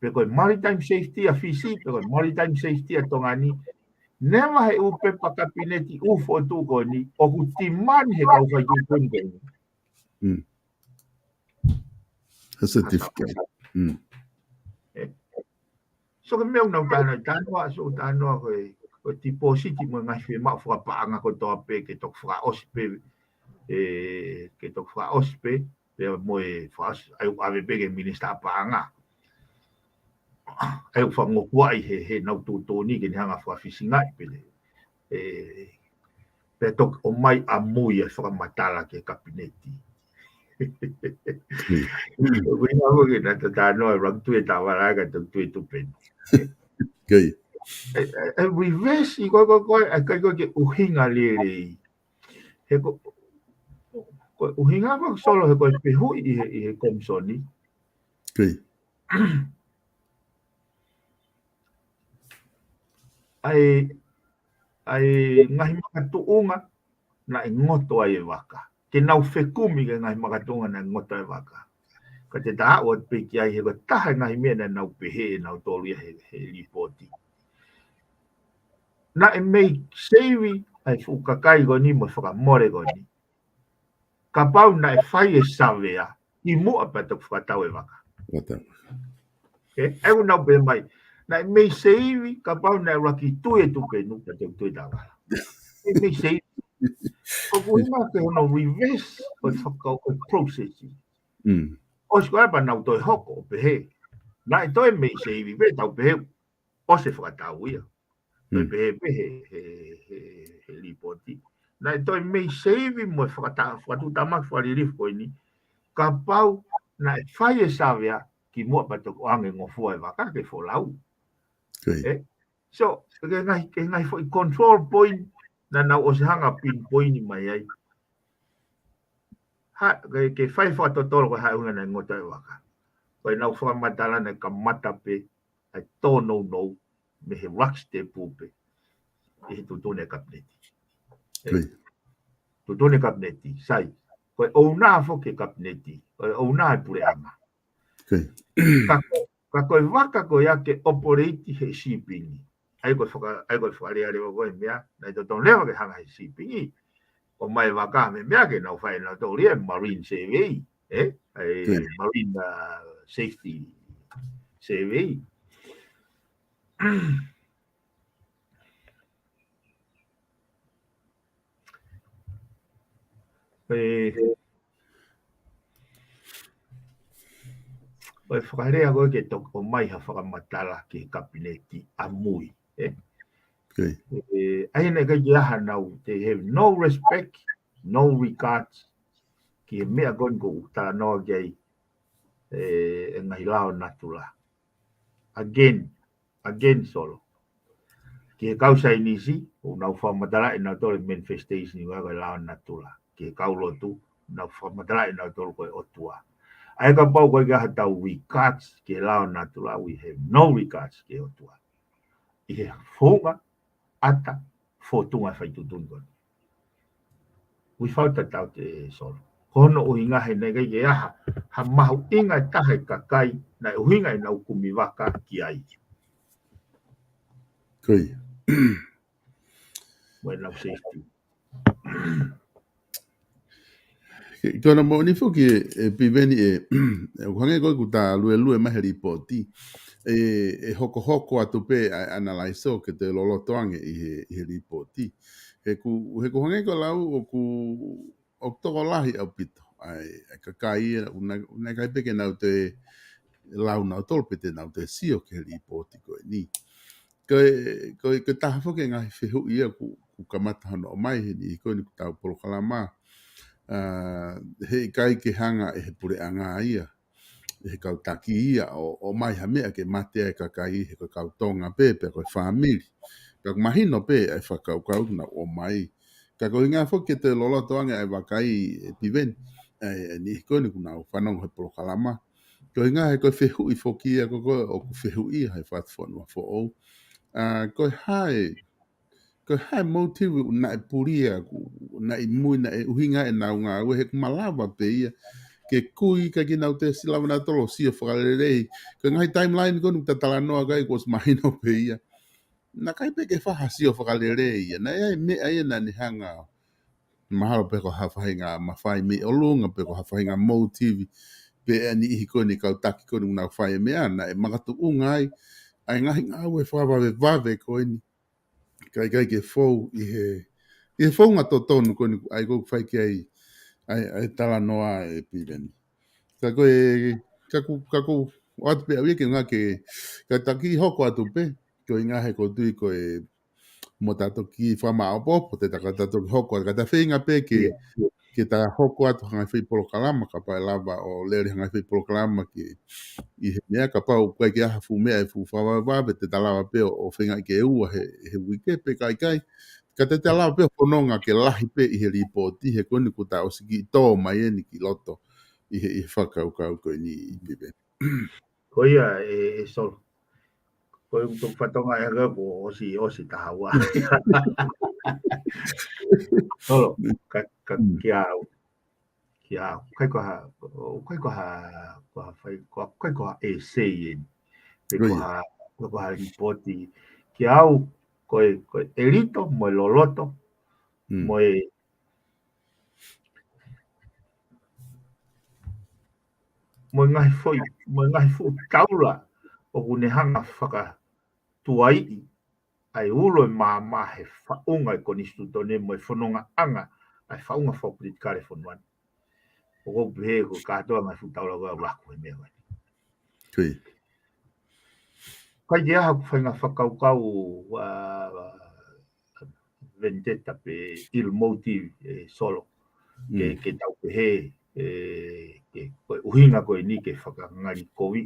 Pe ko e maritime safety ʻa Fisi, pe ko e maritime safety ʻa Tonga ni. Never he ʻū pepa kapineti ʻū fokotuʻu ko eni, ʻoku timani he kau fai tuʻutuʻuni ko eni. Mm. Ha certificate. Mm. Ē. So ko e meʻa ʻoku nau talanoa, talanoa, so talanoa ko e, ko e tipōsiti mo e ngaahi fiemaʻu fakapaʻanga kotoa pē ke toki fakaʻosi pē, ē, ke toki fakaʻosi pē, pea mo e fakaʻosi, ʻa ia ʻave pē ki he Minisitā Paʻanga. ʻA ia ʻoku fakangofuaʻi he, he nau tuʻutuʻuni ke ne hanga fakafisingaʻi pē le. Ē, pea toki ʻomai ʻamui ʻa e fakamatala ki he kapineti. Mm. ʻOku ʻi ai mo ke na tatano, ʻa e rangi tui e tāvalae ka toki tui e tupenu. Okay. ʻE, ʻe, ʻe reverse ʻi ko, ko, ko, ʻe ʻikai ko e ke ʻuhinga lelei. He ko, ko e ʻuhinga ko e solo he ko e fehuʻi ʻi he, ʻi he komisoni. Okay. ʻA e, ʻa e ngaahi makatuʻunga naʻe ngoto ai e vaka. Ke nau fekumi ki he ngaahi makatuʻunga naʻe ngoto ai e vaka. Ka te ta aʻu atu pē ki ai he ko e taha e ngaahi meʻa naʻa nau pehē ʻe nautolu ia he, he lipooti. Naʻe mei seivi ʻa e fuʻu kakai ko eni mo e fakamole ko eni. Kapau naʻe fai e savea, kimuʻa pea toki fakatau e vaka. Fakatau. Okay? ʻA ia ʻoku nau pehē mai, naʻe mei seivi, kapau naʻe ʻuluaki tui e tupenu, pea toki tui e tāvala. Naʻe mei seivi. ʻOku ʻuhinga ke hono reverse ʻo e fakau-, ʻo e process. Mm. ʻOsi ko ia pea nau toe hoko, ʻo pehē. Naʻe toe mei seivi, pea tau pehē, ʻosi e fakatau ia. Toe Mm. pehē pē he, he, he, he lipooti. Naʻe toe mei seivi mo e fakata-, fakatuʻutāmaki fakalilifu ko eni. Kapau naʻe fai e savea kimuʻa pea toki ʻoange ngofua e vaka ke folau. Okay. Ē? So, ke ngaahi, ke ngaahi foʻi control point, naʻa nau ʻosi hanga pinpoint mai ai. Ha, ke, ke fai fakatotolo ko e hā e ʻuhinga naʻe ngoto e vaka. Ko ʻenau fakamatala naʻe kamata pē, ʻa e tōnounou, mei he lockstep pē. ʻI he tuʻutuʻuni e kapineti. Ē, Great. Tuʻutuʻuni e kapineti, sai. Ko e ʻouna foki e kapineti, ko e ʻouna e puleʻanga. Great. Ka ko, ka ko e vaka ko ia ke operate he shipping. ʻA ia ko e faka-, ʻa ia ko e fakalea leva ko e meʻa, naʻe totonu leva ke hanga he shipping. ʻOmai e vaka mei meʻa ke nau fai nautolu ia e marine survey, ē? ʻA e Great. Marine, uh, safety survey. ʻE, ʻo e fakalea ko ē ke toki ʻomai ha fakamatala ki he kapineti ʻamui, ē? Okay. ʻE, ʻa ia naʻe ʻikai ke ʻi ai hanau, they have no respect no regards ki he meʻa ko eni ʻoku ou talanoa ki ai, ʻe, ʻa e ngaahi lao natula. Again, again, Solo. Ki he kau saienisi, ʻoku nau fakamatalaʻi ʻe nautolu e manifestation ʻi he ko e lao natula. Ki he kau lotu, nau fakamatalaʻi ʻe nautolu ko e ʻOtua. ʻA ia kapau ʻoku ʻikai ke ʻi ai haʻatau regards ki he lao natula, we have no regards ki he ʻOtua. ʻI he founga ʻata, fōtunga e faituʻutuʻuni ko eni. Without a doubt, ʻe Solo. Ko hono ʻuhinga he naʻe ʻikai ke ʻi ai ha, ha mahuʻinga ʻe taha ʻa e kakai, naʻe ʻuhinga ʻenau kumi vaka ki ai. Ko ia. Mo ʻenau safety. Ke, ko hono moʻoni foki ʻe, ʻe Piveni ʻe, ʻe, ʻoku hangē ko ē ʻoku ta luelue mai he lipooti. ʻE, ʻe hokohoko atu pē ʻa e analyse ʻo ke toe loloto ange ʻi he, ʻi he lipooti. He ʻoku, he ʻoku hangē ko e lau ʻoku, ʻoku tokolahi ʻaupito. ʻA e, ʻa e kakai ia, ʻoku na, ʻoku na ʻikai pē ke nau toe lau nautolu pe te nau toe sio ki he lipooti ko eni. Ko e, ko e, ko e taha foki e ngaahi fehuʻi ia ʻoku, ʻoku kamata hono ʻomai heni ʻi he ko eni ʻetau polokalama. ʻA, he ʻikai ke hanga ʻe he puleʻanga ia, ʻe he kau taki ia ʻo, ʻomai ha meʻa ke mate ai e kakai he ko e kau Tonga pē, pe ko e fāmili. Ka ʻoku mahino pē ʻa e fakakaukau ʻoku nau ʻomai. Ka ko e ʻuhinga foki ke toe loloto ange ʻa e vakai ʻe Piveni, ʻa e, ʻa e niʻihi ko eni ʻoku nau fanongo he polokalama. Ko e ʻuhinga he ko e fehuʻi foki ia ko ē ʻoku fehuʻi ʻe he Fatu Fonua Foʻou. ʻA, ko e hā e, ko e hā e motive ʻoku nau pulia, ʻoku nau ʻi mui, nau ʻuhinga ʻenau ngāue he ʻoku malava pē ia ke kui ka ke nau toe ʻosi lava nautolu ʻo sio fakalelei. Ko e ngaahi timeline ko eni ʻoku ta talanoa ki ai kuo ʻosi mahino pē ia. Naʻe ʻikai pē ke fai ha sio fakalelei ia. Naʻe ʻi ai e meʻa ia naʻa ne hanga mahalo pe ko ha faʻahinga mafai mei ʻolunga, pe ko ha faʻahinga motive, pe ʻa e niʻihi ko eni kau taki ko eni ʻoku nau fai e meʻa, naʻe makatuʻunga ai ʻa e ngaahi ngāue fakavavevave ko eni. Ka ʻikai ke fou ʻi he, ʻi he founga totonu ko eni ʻa ia ʻoku fai ki ai ʻa e, ʻa e talanoa ʻe Piveni. Ka ko e, ka ʻoku, ka ʻoku ʻoatu pē ʻa ia ke ngā ke, ka ta kiʻi hoko atu pē, ko e ʻuhinga he ʻoku ou tui ko e mo ta toki fakamaʻopoʻopo, te ta ka ta toki hoko, ka ta feinga pē ke, ke ta hoko atu ha ngaahi foʻi polokalama, kapau ʻe lava ʻo lele ha ngaahi foʻi polokalama ke ʻi he meʻa kapau ʻoku ʻikai ke ʻi ai ha fuʻu meʻa ʻe fuʻu fakavavevave, te ta lava pē ʻo, ʻo feinga ke ua he, he uike pe ʻikai ke, ka te ta lava pē ʻo fononga ke lahi pē ʻi he lipooti, he ko eni ʻoku ta ʻosi kiʻi tō mai eni ki loto ʻi he, ʻi he fakakaukau ko eni ʻe Piveni. Ko ia ʻe, ʻe Solo. Ko e ʻoku toki fatongia ʻe hangē kuo ʻosi, ʻosi taha ua. Solo, ka, ka, kia au. Kia au. ʻIkai ko ha, ʻikai ko ha, ko ha fai, ko, ʻikai ko ha essay eni. Pe ko ha, ko ha lipooti. Kia au, ko e, ko e ʻelito, mo e loloto, mo e mo e ngaahi foʻi, mo e ngaahi fuʻu taula ʻoku ne hanga fakatuaiʻi ʻa e ulo e maama he faʻunga e konisitūtone mo e fonongaʻanga ʻa e faʻunga fakapolitikale fonua ni. ʻOku ou pehē ko e kātoa ngaahi fuʻu taula ko ē ʻoku laku he meʻa ko eni. Kui. Kai ke aha ʻoku faʻahinga fakakaukau ʻa Vendetta pe ill motive ʻe Solo. Ke, ke tau pehē, ʻe, ke, ko e ʻuhinga ko eni ke fakangalikovi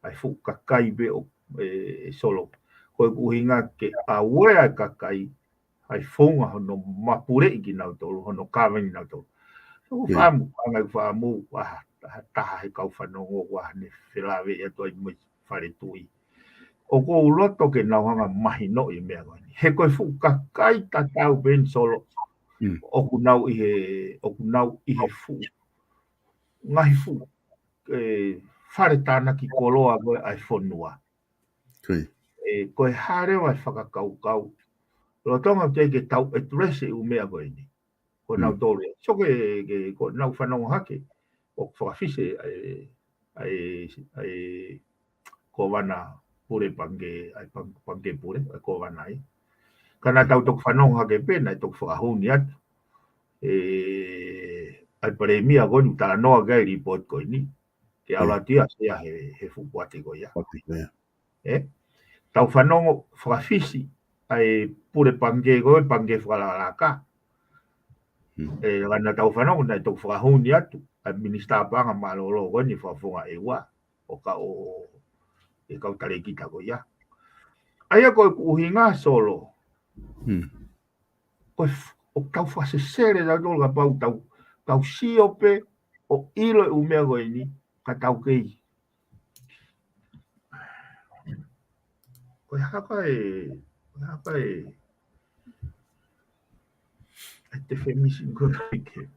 ʻa e fuʻu kakai pē ʻo, ʻe, ʻe Solo. Ko e ʻuhinga ke aware ʻa e kakai, ʻa e founga hono mapuleʻi kinautolu, hono kāveni kinautolu. So, ko e fāmu, ʻa e ngaahi fāmu, ʻa, ʻa, taha he kau fanongo, ʻa, ne felāveʻi atu ai mo e fale tuʻi. ʻOku ou loto ke nau hanga mahinoʻi e meʻa ko eni. He ko e fuʻu kakai tatau pē eni Solo. ʻOku nau ʻi he, ʻoku nau ʻi he fuʻu, ngaahi fuʻu, ʻe, fale tānaki koloa ko ē ʻa e fonua. ʻE, ko e hā leva e fakakaukau. Lolotonga teʻeki ke tau address e ʻū meʻa ko eni. Ko nau tolu. So ke, ke, ko nau fanongo hake. ʻOku fakafisi ʻa e, ʻa e, ʻa e, Kōvana Pule Pangikē, ʻa e pang-, Pangikē Pule, ʻa e Kōvana ai. Ka naʻa tau toki fanongo hake pē, naʻe toki fakahū ni atu. ʻE, ʻa e Palēmia ko eni ʻoku talanoa ki ai e lipooti ko eni. Ke ʻalu atu ia, sia he, he fuʻu poate ko ia. ʻE? Tau fanongo fakafisi, ʻa e Pule Pangikē ko e Pangikē Fakalakalaka. Mm. ʻE, ka naʻa tau fanongo naʻe toki fakahū ni atu ʻa e Minisitā Paʻanga mālōlō ko eni, Fakafofonga ʻEua, ʻo ka ʻo, ʻe kau talēkita ko ia. ʻA ia ko e ʻuhinga Solo. Mm. Ko e f-, ʻoku tau fakasesele tautolu kapau tau, tau sio pē ʻo ʻilo e ʻū meʻa ko eni, ka tau kei. Ko e hā e, ko e hā e, ʻa e definition ko ē ke.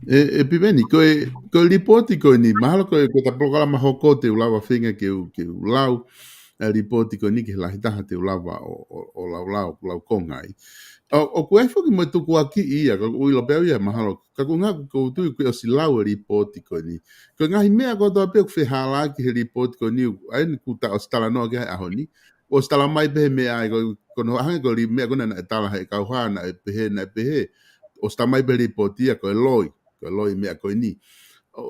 ʻE, ʻe Piveni, ko e, ko e lipooti ko eni, mahalo ko e, ko ʻeta polokalama hoko te u lava feinga ke u, ke u lau, ʻa e lipooti ko eni ki he lahi taha te u lava ʻo, ʻo, ʻo lau, lau, lau konga ai. ʻO, ʻoku ʻi ai foki mo e tukuakiʻi ia, ka ʻoku ou ʻilo pē au ia mahalo, ka ʻoku ou hanga ʻoku ou tui kuo ʻosi lau e lipooti ko eni. Ko e ngaahi meʻa kotoa pē ʻoku fehālaaki he lipooti ko eni, ʻa eni kuo ta ʻosi talanoa ki ai he ʻaho ni, ʻosi tala mai pē he meʻa ai, ko, ko hono hangē ko e li-, meʻa ko ena naʻe tala he kau hā, naʻe pehē, naʻe pehē. ʻOsi tala mai pē he lipooti ia, ko e loi, ko e loi meʻa ko eni. ʻO,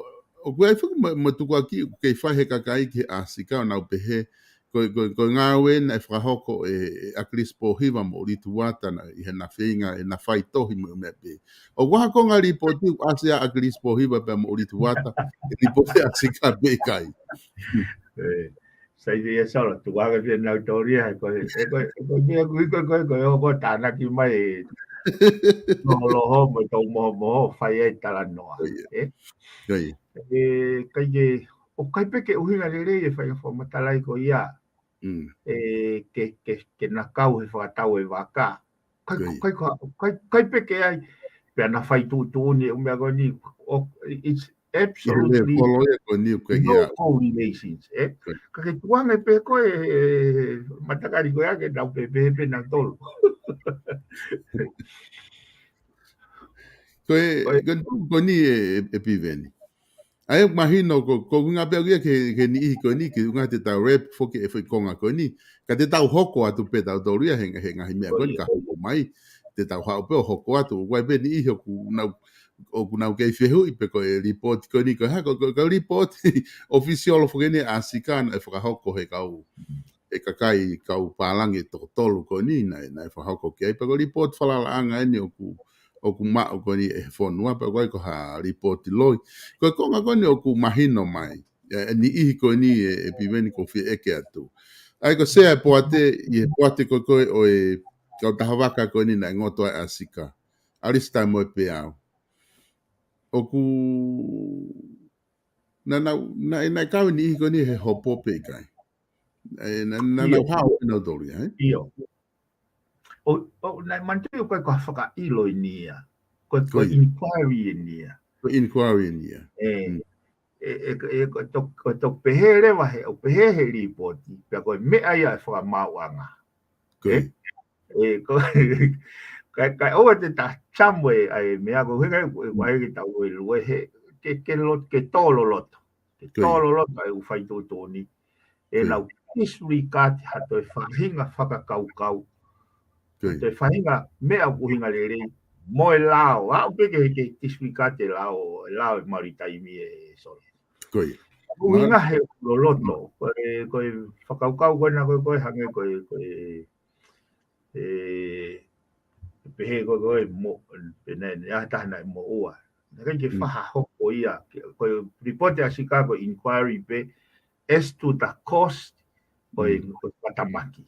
ʻoku ʻi ai foki mo, mo e tukuakiʻi ʻoku kei fai he kakai ki he ʻAsika ʻo nau pehē, ko, ko, ko e ngāue naʻe fakahoko ʻe, ʻe ʻAkilisi Pōhiva mo ʻUlitu Uata naʻe ʻi heʻena feinga, ʻena faitohi mo e meʻa pē. ʻOku ʻi ai ha konga lipooti ʻoku ʻasi ʻa ʻAkilisi Pōhiva pea mo ʻUlitu Uata, ʻi he lipooti ʻa e ʻAsika pe ʻikai. ʻE, sai pē ia Solo, tuku ange pē ʻenau tōlia, he ko e, he ko e, he ko e meʻa ʻoku ʻi ai ko e, ko e, ko e, ʻoku tānaki mai ʻe Tōloho mo Tōmohomoho, fai ai talanoa. Ko ia. ʻE? Ko ia. ʻE, ʻikai ke, ʻoku ʻikai pē ke ʻuhinga lelei e fai fakamatala ko ia. Mm. ʻE, ke, ke, ke na kau he fakatau e vaka. ʻIkai, Ko ia. ʻikai ko, ʻikai, ʻikai pē ke ʻi ai, pea na fai tuʻutuʻuni e ʻū meʻa ko eni, ʻo, it's Ko e absolutely level ia ko eni ʻoku ʻikai ke no ʻi ai. correlations, ē? Ko ia. Ka ke tuku ange pē ko e, e, matakali ko ia ke nau pehē pē nautolu. Ko e, Ko e ko e tuʻu ko eni ʻe, ʻe, ʻe Piveni. ʻA ia ʻoku mahino ko, ko e ʻuhinga pē ʻoku ʻi ai ke, ke niʻihi ko eni, ke ʻuhinga te tau wrap foki e foʻi konga ko eni. Ka te tau hoko atu pē tautolu ia he, he ngaahi meʻa Ko ko eni ia. ka hoko mai. Te tau haʻu pē ʻo hoko atu, ʻoku ʻi ai pē niʻihi ʻoku nau, ʻoku nau kei fehuʻi pe ko e lipooti ko eni, ko e hā, ko, ko, ko e lipooti ʻofisiolo foki eni ʻa e ʻAsika naʻe fakahoko he kau, he kakai kau pālangi ʻe toko tolu ko eni, naʻe, naʻe fakahoko ki ai, pe ko e lipooti falalaʻanga eni ʻoku, ʻoku maʻu ko eni ʻe he fonua, pe ko e hā, ko ha lipooti loi. Ko e konga ko eni ʻoku mahino mai, ʻe, ʻe niʻihi ko eni ʻe, ʻe Piveni ʻoku ou fie ʻeke atu. ʻA ia ko e sea e poate, ʻi he poate ko ē ko ē ʻo e kautaha vaka ko eni naʻe ngoto ai ʻa e ʻAsika. ʻAlisi Taimoepeau. ʻOku, naʻa nau, naʻe, naʻe kau e niʻihi ko eni he hopo pe ʻikai. ʻE, naʻa, naʻa ʻIo. nau haʻu pē nautolu ia, ē? ʻIo. ʻO, ʻo, naʻe manatuʻi ʻoku ʻikai ko ha fakaʻilo eni ia. Ko, ko Ko ia. inquiry eni ia. Ko e inquiry eni ia. ʻE, Mm. ʻe, ʻe, ʻe, ko e toki, ko e toki pehē leva he, ʻo pehē he lipooti, pea ko e meʻa ia ʻa e fakamaauʻanga. Ko Ē? ia. ʻE, ko, ka, ka ʻoua te ta tamu e, ʻa e meʻa ko ē, he, ʻe, Mm. ʻe, ke tau e lue he, ke, ke lo-, ke tō loloto. Ke Ko ia. tō loloto e ʻū faituʻutuʻuni. ʻE Ko ia. nau disregard ha toe faʻahinga fakakaukau. Ko ia. Toe faʻahinga meʻa ʻoku ʻuhinga lelei. Mo e lao. ʻAʻu pē ke, ke disregard e lao, e lao e maritime ē Solo. Ko ia. ʻUhinga he loloto. Ko e, ko e fakakaukau ko ena ko ē, ko e hangē ko e, ko e, ʻe, pehē ko ē, ko e mo-, pe naʻe, naʻe ʻi ai ha taha naʻe moʻua. Naʻe ʻikai ke Mm. faʻa hoko ia. Ke, ko e lipooti ʻa e ʻAsika ko e inquiry pē as to the cost ʻo e, Mm. ʻo e fatamaki.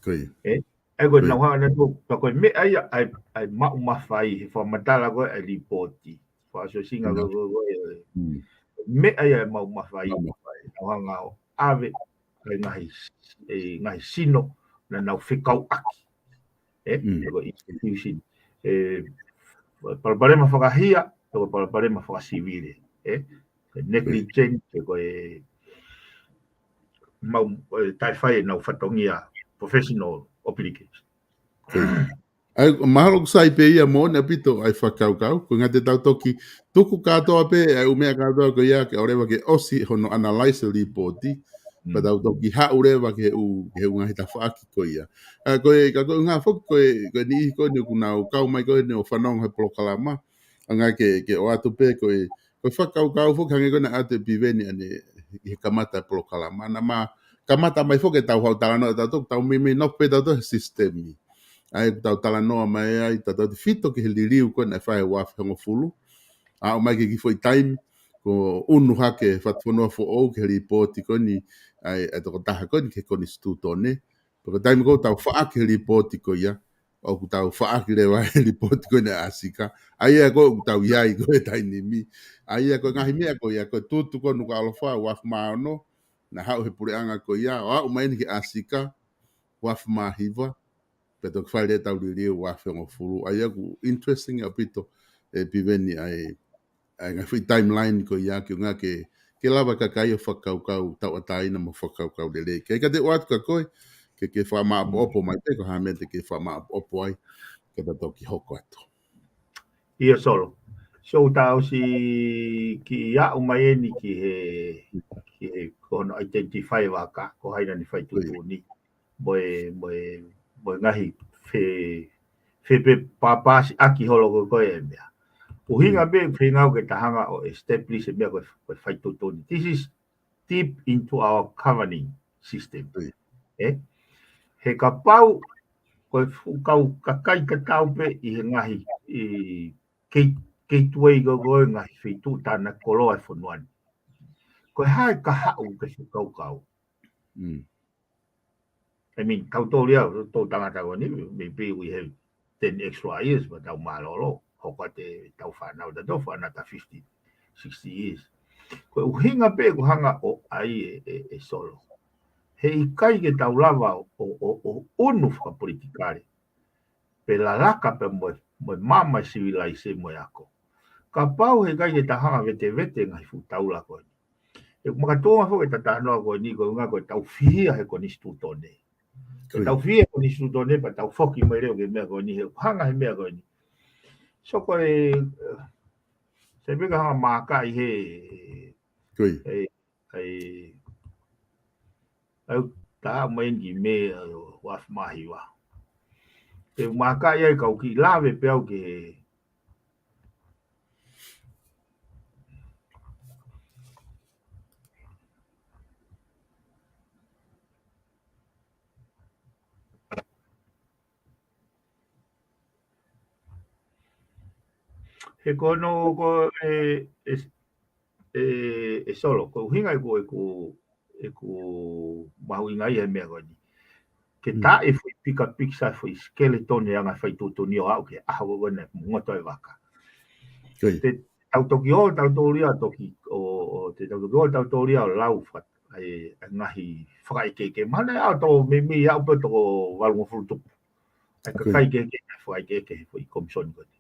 Ko ia. Ē? ʻA ia ko e Ko ia. nau hanga nautolu, ka ko e meʻa ia ʻa e, ʻa e maʻu mafai, he fakamatala ko ē ʻa e lipooti. Fakaʻosiʻosinga Mm. ko ē, ko ē, ko ē, Mm. meʻa ia ʻa e maʻu mafai. Maʻu mafai. Nau hanga ʻo ʻave, ʻa e ngaahi, e ngaahi sino, naʻa nau fekauʻaki. Ē? Mm. Ko e institution. ʻE, palopalema fakahia, ko e palopalema fakasivile. Ē? Ko e negligence, ko e mau, ʻe, taʻefai ʻenau fatongia professional obligation. ʻA ia, mahalo ʻoku sai pē ia moʻoni ʻaupito ʻa e fakakaukau, ko e ʻuhinga te tau toki tuku kātoa pē ʻa e ʻū meʻa kātoa ko ia ke ʻoua leva ke ʻosi hono analyze e lipooti, Mm. pea tau toki haʻu leva ki he ʻū, ki he ʻū ngaahi tafaʻaki ko ia. ʻA ia, ko e, ka ko e ʻuhinga foki ko e, ko e niʻihi ko eni ʻoku nau kau mai ko eni ʻo fanongo he polokalama, ʻa ia ke, ke ʻoatu pē ko e, ko e fakakaukau foki hangē ko ena ʻa e Piveni ʻanenai he kamata e polokalama. Naʻa ma kamata mai foki ʻetau haʻu talanoa ʻatautolu, tau meimei nofo pē tautolu he sisitemi. ʻA ia ʻoku tau talanoa mai ai, tautolu tefito ki he liliu ko ē naʻe fai he uaafe hongofulu. Aʻu mai ki he kiʻi foʻi taimi, kuo ʻunu hake Fatufonua Foʻou ki he lipooti ko eni, ʻa e, ʻa e tokotaha ko eni ki he konisitūtone. Pea ko e taimi ko ē ʻoku tau faʻaki he lipooti ko ia, ʻoku tau faʻaki leva he lipooti ko eni ʻa ʻAsika. ʻA ia ko ē ʻoku tau ʻi ai ko ē he taimi ni. ʻA ia ko e ngaahi meʻa ko ia, ko e tutu ko ē ʻa Nukuʻalofa, uaafe mā ono, naʻe haʻu he puleʻanga ko ia, ʻo aʻu mai eni ki ʻAsika, uaafe mā hiva, pea toki fai leva ʻetau liliu uaafe hongofulu. ʻA ia ʻoku interesting ʻaupito, ʻe Piveni, ʻa e, ʻa e ngaahi foʻi timeline ko ia, ke ʻuhinga ke, ke lava e kakai ʻo fakakaukau tauʻatāina mo fakakaukau lelei. Kae ʻikai te u ʻoatu kia koe, ke, ke fakamāʻopoʻopo mai pē, ko e hā e meʻa te ke fakamāʻopoʻopo ai, kae tau toki hoko atu. ʻIo Solo. So, tau ʻosi kiʻi aʻu mai eni ki he, ki he ko hono identify vaka, ko hai naʻa ne fai tuʻutuʻuni. Mo e, mo e, mo e ngaahi fe, fe pē pāpāsiʻaki holo ko ē ko e meʻa. ʻUhinga pē, feinga ke ta hanga ʻo establish e meʻa ko e, ko e fai tuʻutuʻuni. This is deep into our governing system. ʻE? He kapau, ko e fuʻu kau kakai tatau pē ʻi he ngaahi, ʻi kei, kei tuʻu ai ko ē ko e ngaahi feituʻu tānaki koloa e fonua ni. Ko e hā e kahaʻu ke fakakaukau. I mean, tautolu ia, tau tangata ko eni, maybe we have ten extra years, but tau mālōlō, hoko atu ʻetau fānau, tautolu for another fifty, sixty years. Ko e ʻuhinga pē ʻoku hanga ʻo ʻai ʻe, ʻe, ʻe Solo. He ʻikai ke tau lava ʻo, ʻo, ʻo ʻunu fakapolitikale. Pe lalaka pē mo e, mo e mama e sivilaise mo e ako. Kapau he ʻikai ke ta hanga vetevete ngaahi fuʻu taula ko eni. ʻE makatuʻunga foki ʻeta talanoa ko eni ko e ʻuhinga ko ʻetau fihia he konisitūtone. Ko ia. ʻEtau fihia he konisitūtone pea tau foki mai leva ki he meʻa ko eni he hanga he meʻa ko eni. So ko e, se peka hanga mākaʻi he, ko ia. He, he, au tā mai ki he meʻa ʻo uaafe mā hiva. Te mākaʻi ai kau kiʻi lave pē au ki he He ko hono ko e, e, e, e Solo, ko e ʻuhinga ʻeku, ʻeku, ʻeku mahuʻinga ia he meʻa ko eni. Ke tā e foʻi pika pikisa, foʻi skeleton e anga fai tuʻutuʻuni ʻo aʻu ki he ʻaho ko ena mo ngoto e vaka. Te tau toki ō, tau tōlia toki, ʻo, ʻo, te tau toki ō, tau tōlia ʻo lau faka-, e, e ngaahi fakaʻekeʻeke. Mahalo ʻe aʻu toko meimei aʻu pē toko valungofulu tupu. ʻA e kakai kehekehe naʻe fakaʻekeʻeke he foʻi komisoni ko eni.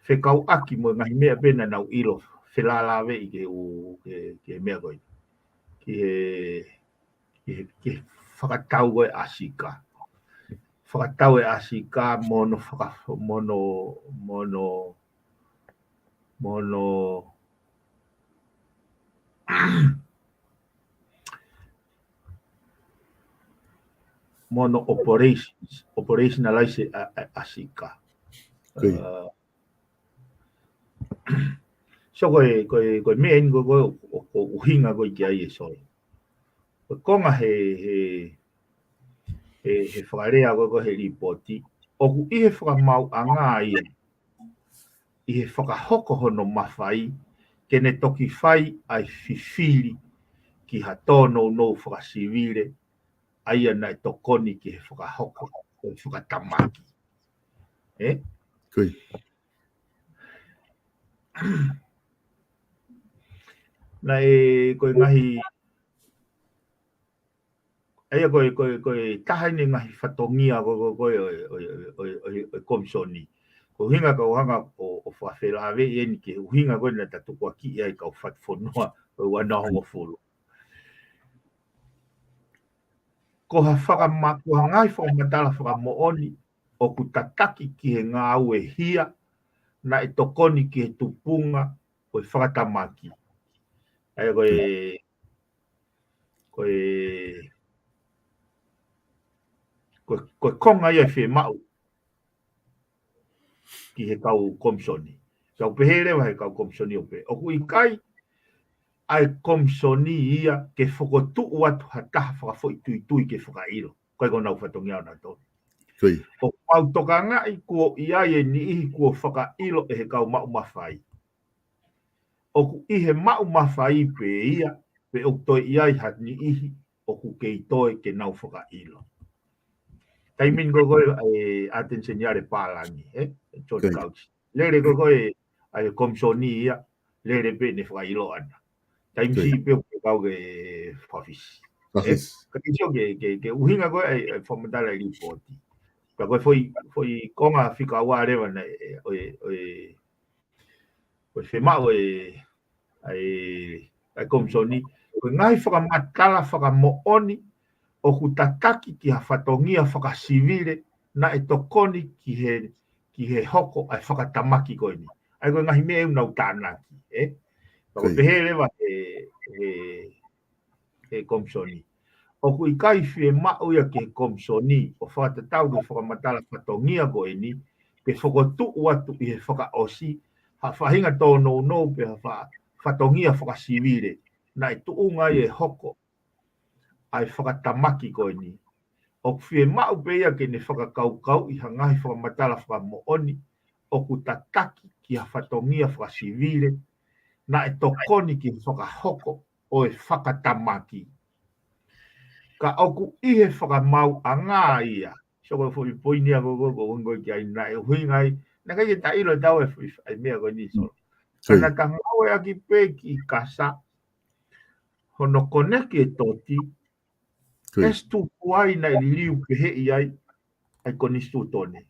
Fekauʻaki mo e ngaahi meʻa pē naʻa nau ʻilo, felālāveʻi ki he ʻū, ki he, ki he meʻa ko eni. Ki he, ki he, ki he fakatau ko ē ʻa ʻAsika. Fakatau ʻe ʻAsika mo hono faka-, mo hono, mo hono, mo hono, mo hono operations, operationalize ʻa, ʻa, ʻAsika. Ko ia. Uh, so ko e, ko e, ko e meʻa eni ko e, ko e, ko e ʻuhinga ko ē ki ai e Solo. Ko e konga he, he, he, he fakalea ko ē ko e he lipooti, ʻoku ʻi he fakamaauʻanga ia, ʻi he fakahoko hono mafai, ke ne toki fai ʻa e fifili ki ha tōnounou fakasivile, ʻa ia naʻe tokoni ki he fakahoko, ko e fakatamaki. ʻE? Ko ia. Naʻe, ko e ngaahi, ʻa ia ko e, ko e, ko e taha eni e ngaahi fatongia ko, ko, ko e, ʻo e, ʻo e, ʻo e, ʻo e, ʻo e komisoni. Ko e ʻuhinga kau hanga ʻo, ʻo fakafelāveʻi eni ki he ʻuhinga ko ē naʻa ta tukuakiʻi ai kau Fatufonua, ko e uanoa hongofulu. Ko ha fakama-, ko ha ngaahi fakamatala fakamoʻoni, ʻoku tataki ki he ngāue hia, naʻe tokoni ki he tupunga, ko e fakatamaki. ʻA ia ko e, ko e, ko e, ko e konga ia ʻe fiemaʻu ki he kau komisoni. Kau pehē leva he kau komisoni ʻo pehē. ʻOku ʻikai, ʻa e komisoni ia ke fokotuʻu atu ha taha fakafoʻituitui ke fakaʻilo. Ko e ko nau fatongia ona tau. Ko ia. ʻOku mau tokangaʻi kuo ʻi ai e niʻihi kuo fakaʻilo ʻe he kau maʻu mafai. ʻOku ʻi he maʻu mafai pē ia, pe ʻoku toe ʻi ai ha niʻihi ʻoku kei toe ke nau fakaʻilo. Taimi ni ko e ko e ʻa e ʻAteni Seniale Pālangi, ē? John Ko ia. Couch. Lele ko e ko e ʻa e komisoni ia, lele pē ne fakaʻilo ana. Taimi Ko ia. siʻi pē ʻoku kau ke fakafisi. Fakafisi. Ē? Ka ke sio ke, ke, ke ʻuhinga ko e ʻa e, ʻa e fakamatala e lipooti. Ka ko e foʻi, foʻi konga fika ua leva na, ē, ʻo e, ʻo e, ʻo e fiemaʻu e, ʻa e, ʻa e komisoni. Ko e ngaahi fakamatala fakamoʻoni ʻoku tataki ki ha fatongia fakasivile naʻe tokoni ki he, ki he hoko ʻa e fakatamaki ko eni. ʻA ia ko e ngaahi meʻa ʻoku nau tānaki, ē? Ka ko Ko ia. pehē leva he, he, he komisoni. ʻOku ʻikai fiemaʻu ia ki he komisoni ʻo fakatatau ki he fakamatala fatongia ko eni, ke fokotuʻu atu ʻi he fakaʻosi, ha faʻahinga tōnounou pe ha fa-, fatongia fakasivile, naʻe tuʻunga ai e hoko ʻa e fakatamaki ko eni. ʻOku fiemaʻu pē ia ke ne fakakaukauʻi ha ngaahi fakamatala fakamoʻoni ʻoku tataki ki ha fatongia fakasivile, naʻe tokoni ki he fakahoko ʻo e fakatamaki. Ka ʻoku ʻi he fakamaauʻanga ia. So ko e foʻi poini ia ko, ko, ko, ko, ko, ki ai naʻe ʻuhinga ai. Naʻe ʻikai ke ta ʻilo ʻe taua e foʻi, ʻa e meʻa ko eni, so. Ko ia. Ka naʻa ta ngāueʻaki pē ki kasa, hono koneki e toti, Ko ia. ʻEsi tuku ai naʻe liliu pehē ʻi ai, ʻa e konisitūtone.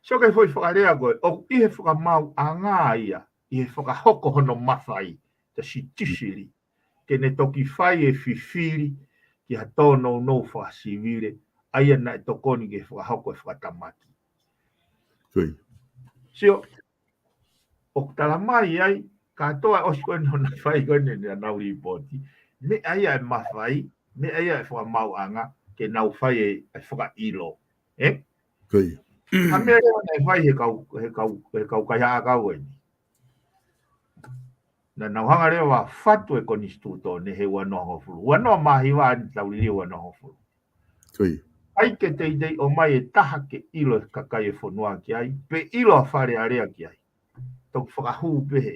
So ko e foʻi fakalea ko e, ʻoku ʻi he fakamaauʻanga ia, ʻi he fakahoko hono mafai, the judiciary, ke ne toki fai e fifili ki ha tōnounou fakasivile, ʻa ia naʻe tokoni ke fakahoko e fakatamaki. Ko ia. Sio, ʻoku tala mai ai, kātoa ʻosi ko eni hona fai ko eni naʻa nau lipooti. Meʻa ia e mafai, meʻa ia e fakamaauʻanga, ke nau fai e, e fakaʻilo. Ē? Ko ia. Ha meʻa leva naʻe fai he kau, he kau, he kau kaihaʻa ʻakau eni. Naʻa nau hanga leva fatu e konisitūtone he ua noa hongofulu. Ua noa mā hiva eni tau liliu ua noa hongofulu. Ko ia. ʻIkai ke teitei ʻomai e taha ke ʻilo e kakai e fonua ki ai, pe ʻilo ʻa Fale Alea ki ai. Toki fakahū pehē.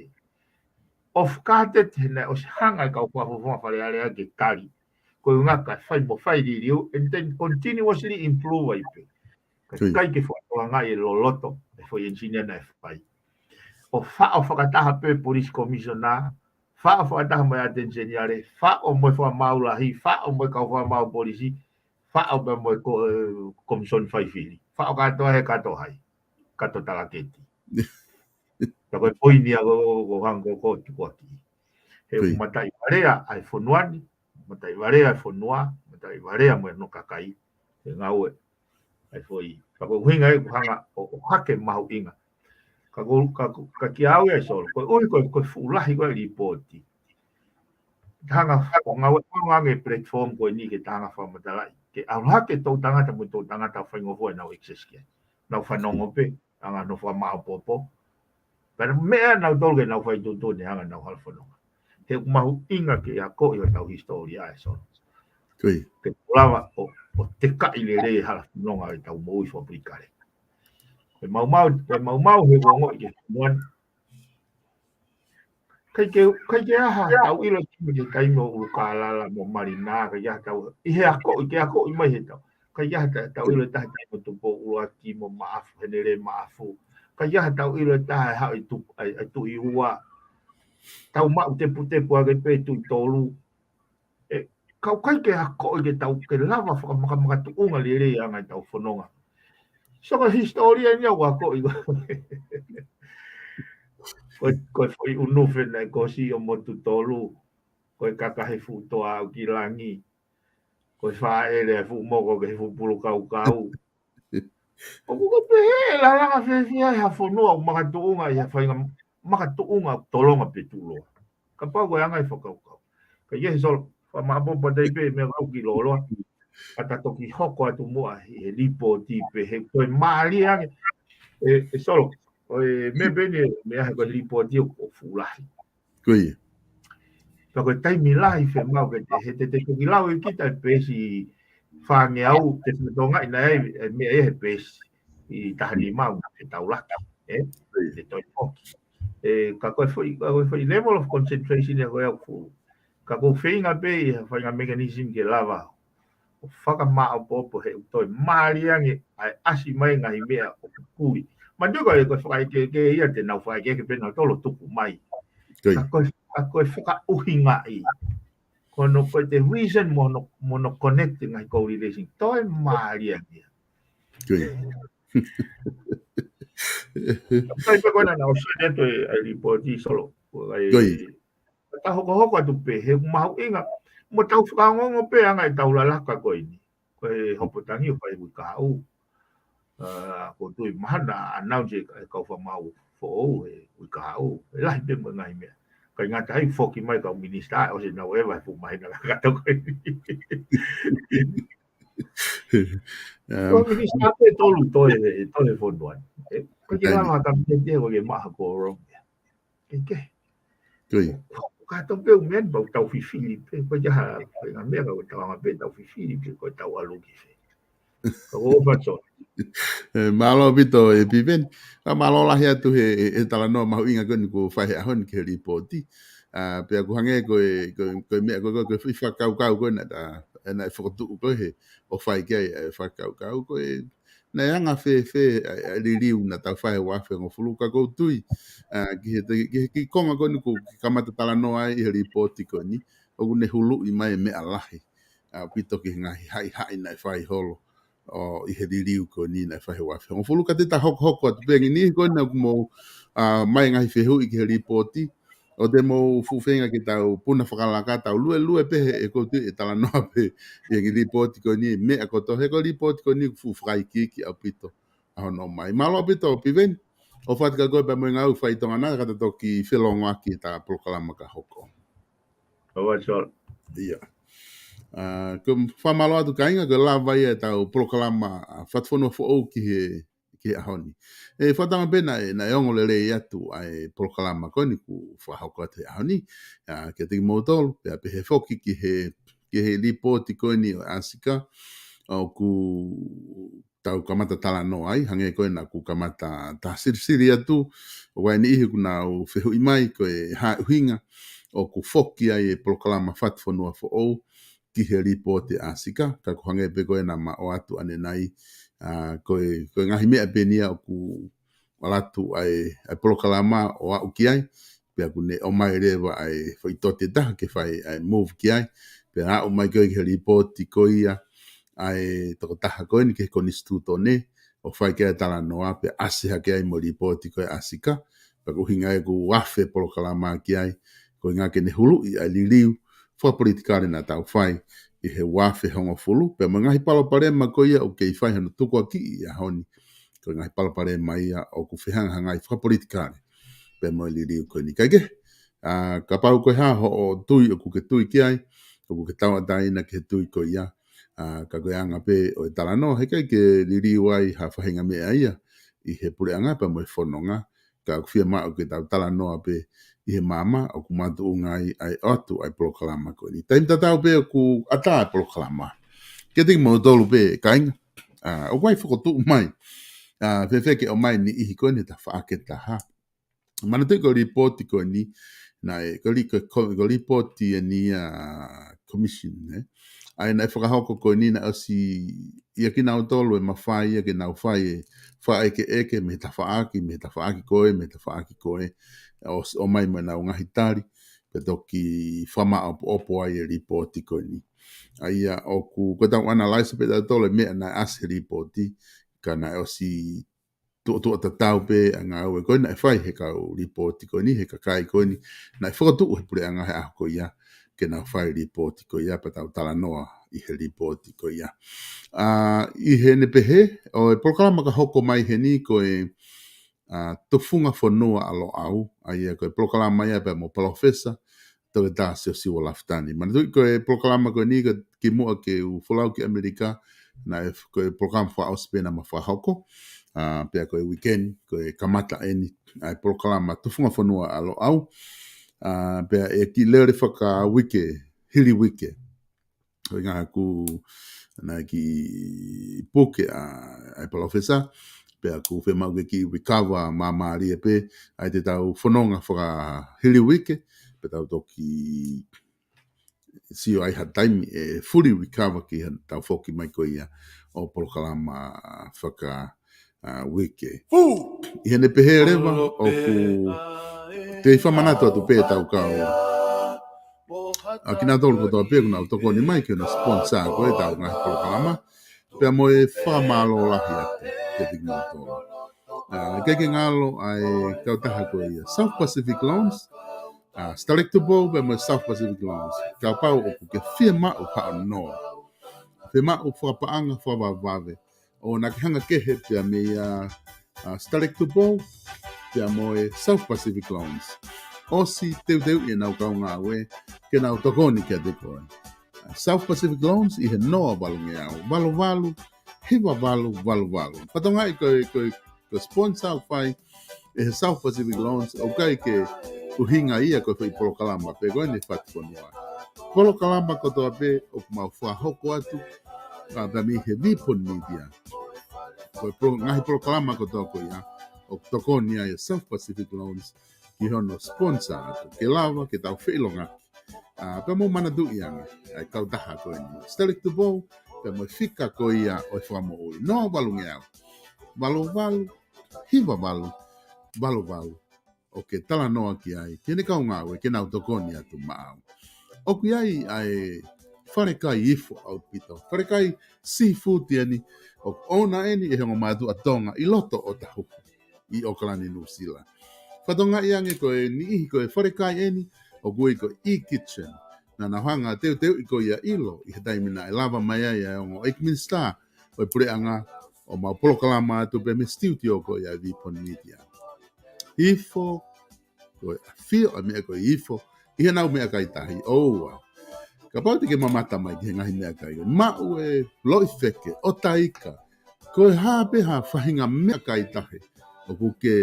ʻO fakatete he naʻe ʻosi hanga e kau fakafofonga Fale Alea ke tali. Ko e ʻuhinga ka fai mo fai liliu, and then continuously improve ai pē. Ka Ko ia. ʻikai ke fakatokangaʻi e loloto, e foʻi engineer naʻe fai. ʻO faʻo fakataha pē police commissioner, faʻo fakataha mo e ʻAteni Seniale, faʻo mo e fakamaau lahi, faʻo mo e kau fakamaau polisi, faʻo pē mo e ko-, e, komisoni faifili. Faʻo kātoa he kātoa hai. Kātoa talaketi. Ka ko e poini ia ko, ko, ko hanga ko, ko tukuaki. He Ko ia. mataʻi valea ʻa e fonua ni, mataʻi valea ʻa e fonua, mataʻi valea mo e no kakai. He ngāue ʻa e foʻi. Ka ko e ʻuhinga ʻeku hanga ʻo, ʻo hake mahuʻinga. Ka ko, ka ko, ka kia au ia e Solo. Ko e ʻuhi ko, ko e fuʻu lahi ko e lipooti. Hanga ʻo ngāue ʻo ngāue platform ko eni ke hanga fakamatalaʻi. Ke ʻalu hake ʻa e toʻutangata mo e toʻutangata faingofua ʻenau access ki ai. Nau fanongo pē, anga no fakamāʻopoʻopo. Pea meʻa nautolu ke nau fai tuʻutuʻuni hanga nau hala fononga. He ʻoku mahuʻinga ke akoʻi ʻo tau hisitōlia e Solo. Ko ia. Ke lava ʻo, ʻo tekaʻi lelei e hala fononga e tau moʻui fakapulikale. Ko e maumau, ko e maumau he ʻoku ongoʻi ke fonua ni. ʻIkai ke, ʻikai ke aha, tau ʻilo ki he taimi ʻo ʻUlukālala mo Malina, ʻikai aha tau, ʻi he akoʻi, ke akoʻi mai he tau. ʻIkai aha ta-, tau ʻilo taha taimi ʻo Tupou ʻUluaki mo Maʻafu, Henele Maʻafu. ʻIkai aha tau ʻilo taha e haʻu e tu-, e, e Tuʻi Ua. Tau maʻu teputepu ake pē Tuʻi Tolu. ʻE, kau ʻikai ke akoʻi ke tau ke lava fakamakamaka tuʻunga lelei anga e tau fononga. So ko e hisitōlia ni au akoʻi ko. Ko, ko e foʻi ʻunufe naʻe kosi ʻo Motu Tolu. Ko e kakahe fuʻu toa au ki langi. Ko e fāʻele e fuʻu moko ke fuʻu pulu kaukau. ʻOku ko pehē e lalanga fiefia e ha fonua ʻoku makatuʻunga ʻi ha fainga makatuʻunga tolonga pe tuʻuloa. Kapau ko e anga e fakakaukau. Ka ia he Solo, fakamāʻopoʻopo atu pē meʻa kau ki loloa. Ka ta toki hoko atu muʻa he lipooti pē he ko e mālie ange. E, e Solo, ko e meʻa pē ni, meʻa he ko e lipooti ʻo, ʻo fuʻu lahi. Ko ia. Pea ko e taimi lahi fiemaʻu ke te, he te te toki lau ʻe kita e peesi fāngeau, te te tonga ina ai e meʻa ia he peesi ʻe taha nima ʻe taulaki, ē? Te toe foki. Ē, ka ko e foʻi, ka ko e foʻi level of concentration ia ko e au fu. Ka ko e feinga pē ia, feinga mechanism ke lava ʻo fakamāʻopoʻopo he ʻoku toe mālie ange ʻa e ʻasi mai ngaahi meʻa ʻoku kui. Manatuʻi ko e, ko e fakaʻekeʻeke ia te nau fakaʻekeʻeke pē nautolu ʻo tuku mai. Ka ko e, ka ko e fakaʻuhingaʻi. Ko hono ko e te reason mo hono, mo hono connect ngaahi correlation. Toe mālie ange. Kai pē ko ena na o sene atu e, e lipooti Solo. Ko e, ka ta hokohoko atu pē, he ʻoku mahuʻinga. Mo tau fakaongoongo pē anga e tau lalaka ko eni. Ko e hopo tangi ʻo fai hui kahaʻu. ʻA, ko tui mahana announce e kau fakamaau foʻou he hui kahaʻu. ʻE lahi pē mo e ngaahi meʻa. Kai ngata ai foki mai kau minisitā, ʻosi nau ʻeva he fuʻu mahina kakato ko eni. Ko minisitā pē tolu toe, toe fonua ni. ʻE, ko ke lava ka mete, ko ke maha ko rong. Ke, ke. Ka tau pē u men, pau tau fifili pē, ko ke ha, ko e ngaahi meʻa ka ko tau anga pē, tau fifili pē, ko tau ʻalu ki fē. Ka ko fa so. Mālō ʻaupito e Piven. Ka mālō lahi atu he, he talanoa mahuʻinga ko eni kuo fai he ʻaho ni ki he lipooti. ʻA, pea ʻoku hangē ko e, ko e, ko e meʻa ko e, ko e, ko e foʻi fakakaukau ko ena ta, ena e fokotuʻu ko e he, ʻo fai ki ai e fakakaukau ko e, naʻe anga fēfē ʻa e, ʻa e liliu naʻa tau fai he uafe hongofulu ka ʻoku ou tui, ʻa, ki he, ki he, ki he konga ko eni kuo kamata talanoa ai ʻi he lipooti ko eni, ʻoku ne huluʻi mai e meʻa lahi. ʻA, ʻaupito ki he ngaahi haʻihaʻi naʻe fai holo ʻo ʻi he liliu ko eni naʻe fai he uafe hongofulu ka te ta hokohoko atu pē ngi ni ko ena ʻoku mou, ʻa, mai ngaahi fehuʻi ki he lipooti, ʻo te mou fuʻu feinga ke tau puna fakalaka tau luelue pē he ʻoku ou tui ʻe talanoa pē ʻi he ngaahi lipooti ko eni meʻa kotoa he ko e lipooti ko eni ʻoku fuʻu fakaikiiki ʻaupito ʻa hono mai. Mālō ʻaupito Piven, ʻofa atu kia koe pea mo e ngāue ʻoku fai ʻi Tonga na ka ta toki felongoaki ʻi he ta polokalama ka hoko. ʻIo. ʻA, ko e fakamālō atu kāinga, ko e lava ia e tau polokalama, ʻa, Fatufonua Foʻou ki he, ki he ʻaho ni. ʻE, fakatauange pē naʻe, naʻe ongo lelei atu ʻa e polokalama ko eni kuo fakahoko atu he ʻaho ni. ʻA, kiate kimoutolu, pea pehē foki ki he, ki he lipooti ko eni ʻo e ʻAsika, ʻoku tau kamata talanoa ai, hangē ko ena kuo kamata ta silisili atu, ʻoku ʻi ai e niʻihi ʻoku nau fehuʻi mai ko e hā e ʻuhinga ʻoku foki ai e polokalama Fatufonua Foʻou ki he lipooti ʻAsika, ka ʻoku hangē pē ko ena ma ʻoatu ʻanenai, ʻa, ko e, ko e ngaahi meʻa pē eni ia ʻoku ʻalu atu ʻa e, ʻa e polokalama ʻo aʻu ki ai, pea ʻoku ne ʻomai leva ʻa e foʻi tote ʻe taha ke fai ʻa e move ki ai, pea aʻu mai ko ē ki he lipooti ko ia ʻa e tokotaha ko eni ki he konisitūtone, ʻo fai ki ai e talanoa, pea ʻasi hake ai mo e lipooti ko ē ʻAsika, pea ko e ʻuhinga ia ʻoku afe polokalama ki ai, ko e ʻuhinga ke ne huluʻi ʻa e liliu fakapolitikale naʻa tau fai ʻi he uafe hongofulu, pea mo e ngaahi palopalema ko ia ʻoku kei fai hono tukuakiʻi ʻi he ʻaho ni, ko e ngaahi palopalema ia ʻoku fehangahangai fakapolitikale pea mo e liliu ko eni. Kae kehe, ʻa, kapau ko e hā hoʻo tui ʻoku ke tui ki ai, ʻoku ke tauʻatāina ki he tui ko ia, ʻa, ka ko e anga pē ʻo e talanoa, heʻikai ke liliu ai ha faʻahinga meʻa ia ʻi he puleʻanga pea mo e fononga, ka ʻoku fiemaʻu ke tau talanoa pē ʻi he maama ʻoku makatuʻunga ai ʻa e ʻoatu ʻa e polokalama ko eni. Taimi tatau pē ʻoku ʻatā e polokalama. Kiate kimoutolu pē kāinga, ʻa, ʻoku ʻi ai e fokotuʻu mai, ʻa, fēfē ke ʻomai e niʻihi ko eni he tafaʻaki ʻe taha. Manatuʻi ko e lipooti ko eni, naʻe, ko e li-, ko e, ko e, ko e lipooti eni ʻa e commission, ē? ʻA ia naʻe fakahoko ko eni naʻe ʻosi ʻia kinautolu e mafai ia ke nau fai e fakaʻekeʻeke mei he tafaʻaki, mei he tafaʻaki ko ē, mei he tafaʻaki ko ē, ʻo, ʻomai mo ʻenau ngaahi tali, pea toki fakamaʻopoʻopo ai e lipooti ko eni. ʻA ia ʻoku, ko ʻetau analyze pē tautolu e meʻa naʻe ʻasi he lipooti, ka naʻe ʻosi tuʻotuʻa tatau pē ʻa e ngāue ko ē naʻe fai he kau lipooti ko eni, he kakai ko eni, naʻe fokotuʻu he puleʻanga he ʻaho ko ia, ke nau fai e lipooti ko ia, pea tau talanoa ʻi he lipooti ko ia. ʻA, ʻi heʻene pehē, ʻo e polokalama ka hoko mai heni ko e, ʻa, Tufunga Fonua ʻa Loʻau, ʻa ia ko e polokalama ia pea mo Palōfesa Toketā Siosiua Lafitani. Manatuʻi ko e polokalama ko eni ka kimuʻa ke u folau ki ʻAmelika, naʻe f-, ko e polokalama fakaʻosi pē naʻa ma fakahoko, ʻa, pea ko e weekend, ko e kamata eni, ʻa e polokalama Tufunga Fonua ʻa Loʻau. ʻA, pea ʻe kiʻi lele fakauike, hili uike. Ko e ʻuhinga ʻoku naʻe kiʻi puke ʻa, ʻa e palōfesa, pea ʻoku fiemaʻu ke kiʻi recover māmālie pē, ʻa ia te tau fononga fakahili uike, pea tau toki sio ai ha taimi ʻe fully recover ki heʻetau foki mai ko ia ʻo e polokalama faka, ʻa, uike. ʻI heʻene pehē leva ʻoku te fakamanatu atu pē ʻetau kau, ʻa kinautolu kotoa pē ʻoku nau tokoni mai ki hono sponsor ko ē ʻetau ngaahi polokalama. Pea mo e fakamālō lahi atu kiate kimoutolu. ʻA, ʻikai ke ngalo ʻa e kautaha ko ia South Pacific Loans, ʻa, Stalek Tupou pea mo e South Pacific Loans. Kapau ʻoku ke fiemaʻu haʻo noa, fiemaʻu fakapaʻanga fakavavevave, ʻo naʻa ke hanga kehe pea mei a, ʻa, Stalek Tupou pea mo e South Pacific Loans, ʻosi teuteuʻi ʻenau kau ngāue ke nau tokoni kiate koe. South Pacific Loans ʻi he noa valungeau, valu valu, hiva valu, valu valu. Fakatokangaʻi ko e, ko e, ko e sponsor ʻoku fai ʻe he South Pacific Loans, ʻoku ʻikai ke ʻuhinga ia ko e foʻi polokalama pē ko eni fatu fonua. Polokalama kotoa pē ʻoku mau fakahoko atu, ʻa, pea mei he Vipon Media. Ko e polo-, ngaahi polokalama kotoa ko ia, ʻoku tokoni ai ʻa e South Pacific Loans ki hono sponsor atu, ke lava ke tau feʻilongaki. ʻA, pea mou manatuʻi ange ʻa e kautaha ko eni Stalek Tupou, pea mo e fika ko ia ʻo e fakamoʻui. Noa valungeau, valu valu, hiva valu, valu valu. ʻOku ke talanoa ki ai, ki heʻene kau ngāue, ke nau tokoni atu maʻau. ʻOku ʻi ai ʻa e falekai ifo ʻaupito. Falekai seafood eni, ʻoku ʻouna eni ʻe he ongo mātuʻa Tonga ʻi loto ʻOtahuhu ʻi ʻOkalani, Nuʻusila. Fakatokangaʻi ange ko e niʻihi ko e falekai eni, ʻoku ui ko e E-Kitchen. Naʻa nau hanga teuteuʻi ko ia ʻilo, ʻi he taimi naʻe lava mai ai ʻa e ongo ʻEiki Minisitā ʻo e Puleʻanga ʻo mau polokalama atu pē mei he studio ko ia ʻa e Vipon Media. Ifo, ko e ʻafio ʻa e meʻa ko e ifo ʻi heʻenau meʻakai tahi, ʻoua. Kapau te ke mamata mai ki he ngaahi meʻakai, maʻu e loʻi feke, ʻota ika, ko e hā pē ha faʻahinga meʻakai tahi ʻoku ke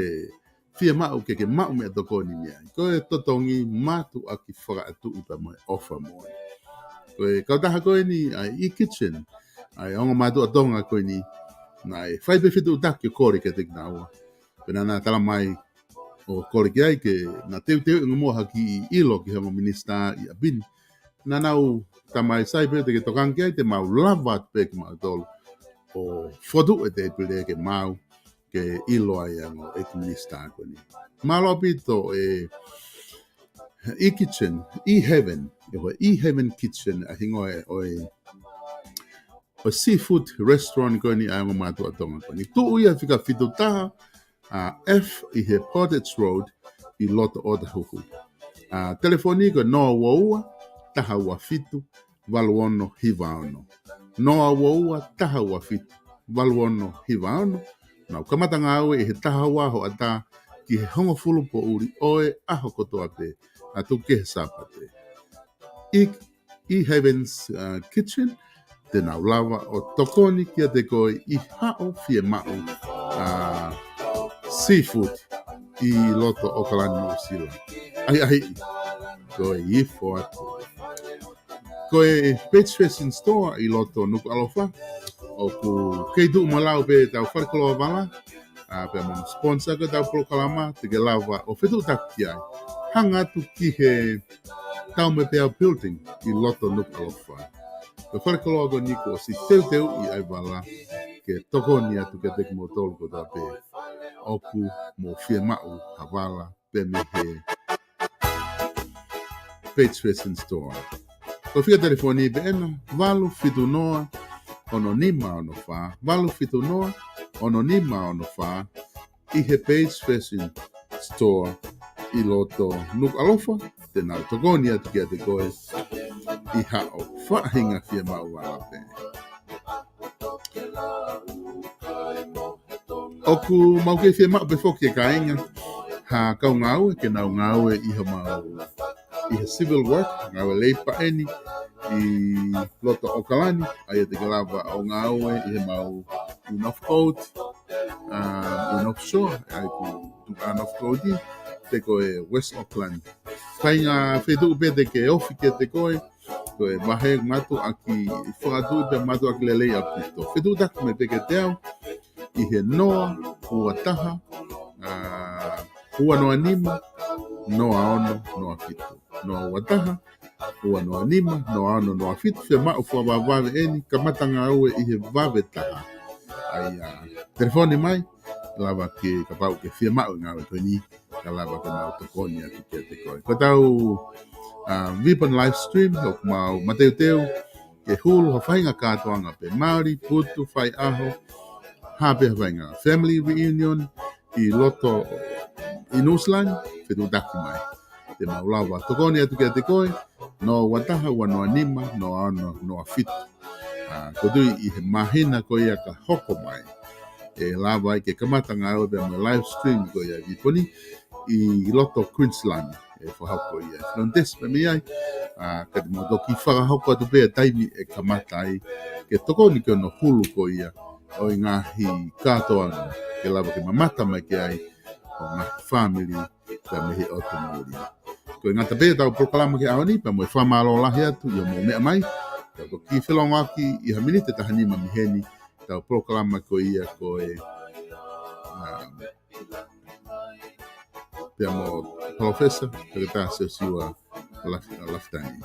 fiemaʻu ke ke maʻu meʻatokoni mei ai, ko e totongi, mātuʻaki fakaʻatuʻi pea mo e ʻofa moʻoni. Ko e kautaha ko eni ʻa e E-Kitchen, ʻa e ongo mātuʻa Tonga ko eni, naʻe fai pē fetuʻutaki ʻo kole kiate kinaua. Pea naʻa na tala mai ʻo kole ki ai ke na teuteuʻi ange muʻa ha kiʻi ʻilo ki he ongo minisitā ʻi ʻapi ni. Naʻa nau tala mai, sai pē te ke tokanga ki ai, te mau lava atu pē kimautolu ʻo fokotuʻu e tēpile ke mau ke ʻilo ai ʻa e ongo ʻEiki Minisitā ko eni. Mālō ʻaupito e E-Kitchen, E-Heaven, ʻe ko e E-Heaven Kitchen ʻa e hingoa ʻo e, ʻo e seafood restaurant ko eni ʻa e ongo mātuʻa Tonga ko eni. Tuʻu ia fika fitu taha, ʻa, F ʻi he Portage Road ʻi loto ʻOtahuhu. ʻA, telefoni ko e noa ua ua, taha ua fitu, valu ono hiva ono. Noa ua ua, taha ua fitu, valu ono hiva ono. Nau kamata ngāue ʻi he taha ua hoʻatā ki he hongofulu poʻuli ʻo e ʻaho kotoa pē, ʻo aʻu ki he Sāpate. E-Heaven's, uh, Kitchen, te nau lava ʻo tokoni kiate koe ʻi haʻo fiemaʻu, uh, seafood ʻi loto ʻOkalani, Nuʻusila. ʻAhiʻahiʻi, ko e ifo atu. Ko e Page Fashion Store ʻi loto Nukuʻalofa, ʻoku kei tuʻu mo lau pē ʻetau falekoloa vala, ʻa, pea mo e sponsor ko ʻetau polokalama, te ke lava ʻo fetuʻutaki ai. Hanga atu ki he Taumepeau Building ʻi loto Nukuʻalofa. Ko e falekoloa ko eni kuo ʻosi teuteuʻi ʻa e vala ke tokoni atu kiate kimoutolu kotoa pē ʻoku mou fiemaʻu ha vala pē mei he Page Fashion Store. Ko e fika telefoni pē ena, valu fitu noa, ono nima ono fā, valu fitu noa, ono nima ono fā, ʻi he Page Fashion Store ʻi loto Nukuʻalofa, te nau tokoni atu kiate koe ʻi haʻo faʻahinga fiemaʻu vala pē. ʻOku mau kei fiemaʻu pē foki e kāinga ha kau ngāue ke nau ngāue ʻi homau, ʻi he civil work, ngāue leipa eni ʻi loto ʻOkalani, ʻa ia te ke lava ʻo ngāue ʻi heʻemau ʻi Northcote, ʻa, ʻi North Shore, ʻa ia ko e Northcote, pe ko e West Auckland. Kāinga, feituʻu pē te ke ofi kiate koe, ko e vahe mātuʻaki, fakatuʻi pē mātuʻaki lelei ʻaupito. Fetuʻutaki mai pē kiate au ʻi he noa ua taha, ʻa, ua noa nima, noa ono, noa fitu. Noa ua taha, ua noa nima, noa ono, noa fitu. Fiemaʻu fakavavevave eni, kamata ngāue ʻi he vave taha. ʻAi, ʻa, telefoni mai, lava ke, kapau ʻoku ke fiemaʻu e ngāue ko eni, ka lava ke mau tokoni atu kiate koe. Ko ʻetau, ʻa, Vipon live stream, ʻoku mau mateuteu ke hulu ha faʻahinga kātoanga pē, Maori, putu, faiʻaho, ha pē ha faʻahinga family reunion ʻi loto ʻi Nuʻusila ni, fetuʻutaki mai. Te mau lava tokoni atu kiate koe, noa ua taha, ua noa nima, noa ono, noa fitu. ʻA, ʻoku ou tui ʻi he māhina ko ia ka hoko mai, ʻe lava ai ke kamata ngāue pē mo e live stream ko ia ʻi Vipon ʻi loto Queensland, ʻe fakahoko ia. Lon tesi pē mei ai, ʻa, ka te mau toki fakahoko atu pē e taimi ʻe kamata ai, ke tokoni ki hono hulu ko ia ʻo e ngaahi kātoanga, ke lava ke mamata mai ki ai ʻo ngaahi fāmili, ka mei he ʻotu muli. Ko e ngata pē ʻetau polokalama ki he ʻaho ni, pea mo e fakamālō lahi atu ʻi hoʻomou meʻa mai. Tau toki felongoaki ʻi ha miniti ʻe taha nima mei heni, ʻetau polokalama ko ia ko e, ʻa, pea mo Palōfesa Toketā Siosiua Laf-, Lafitani.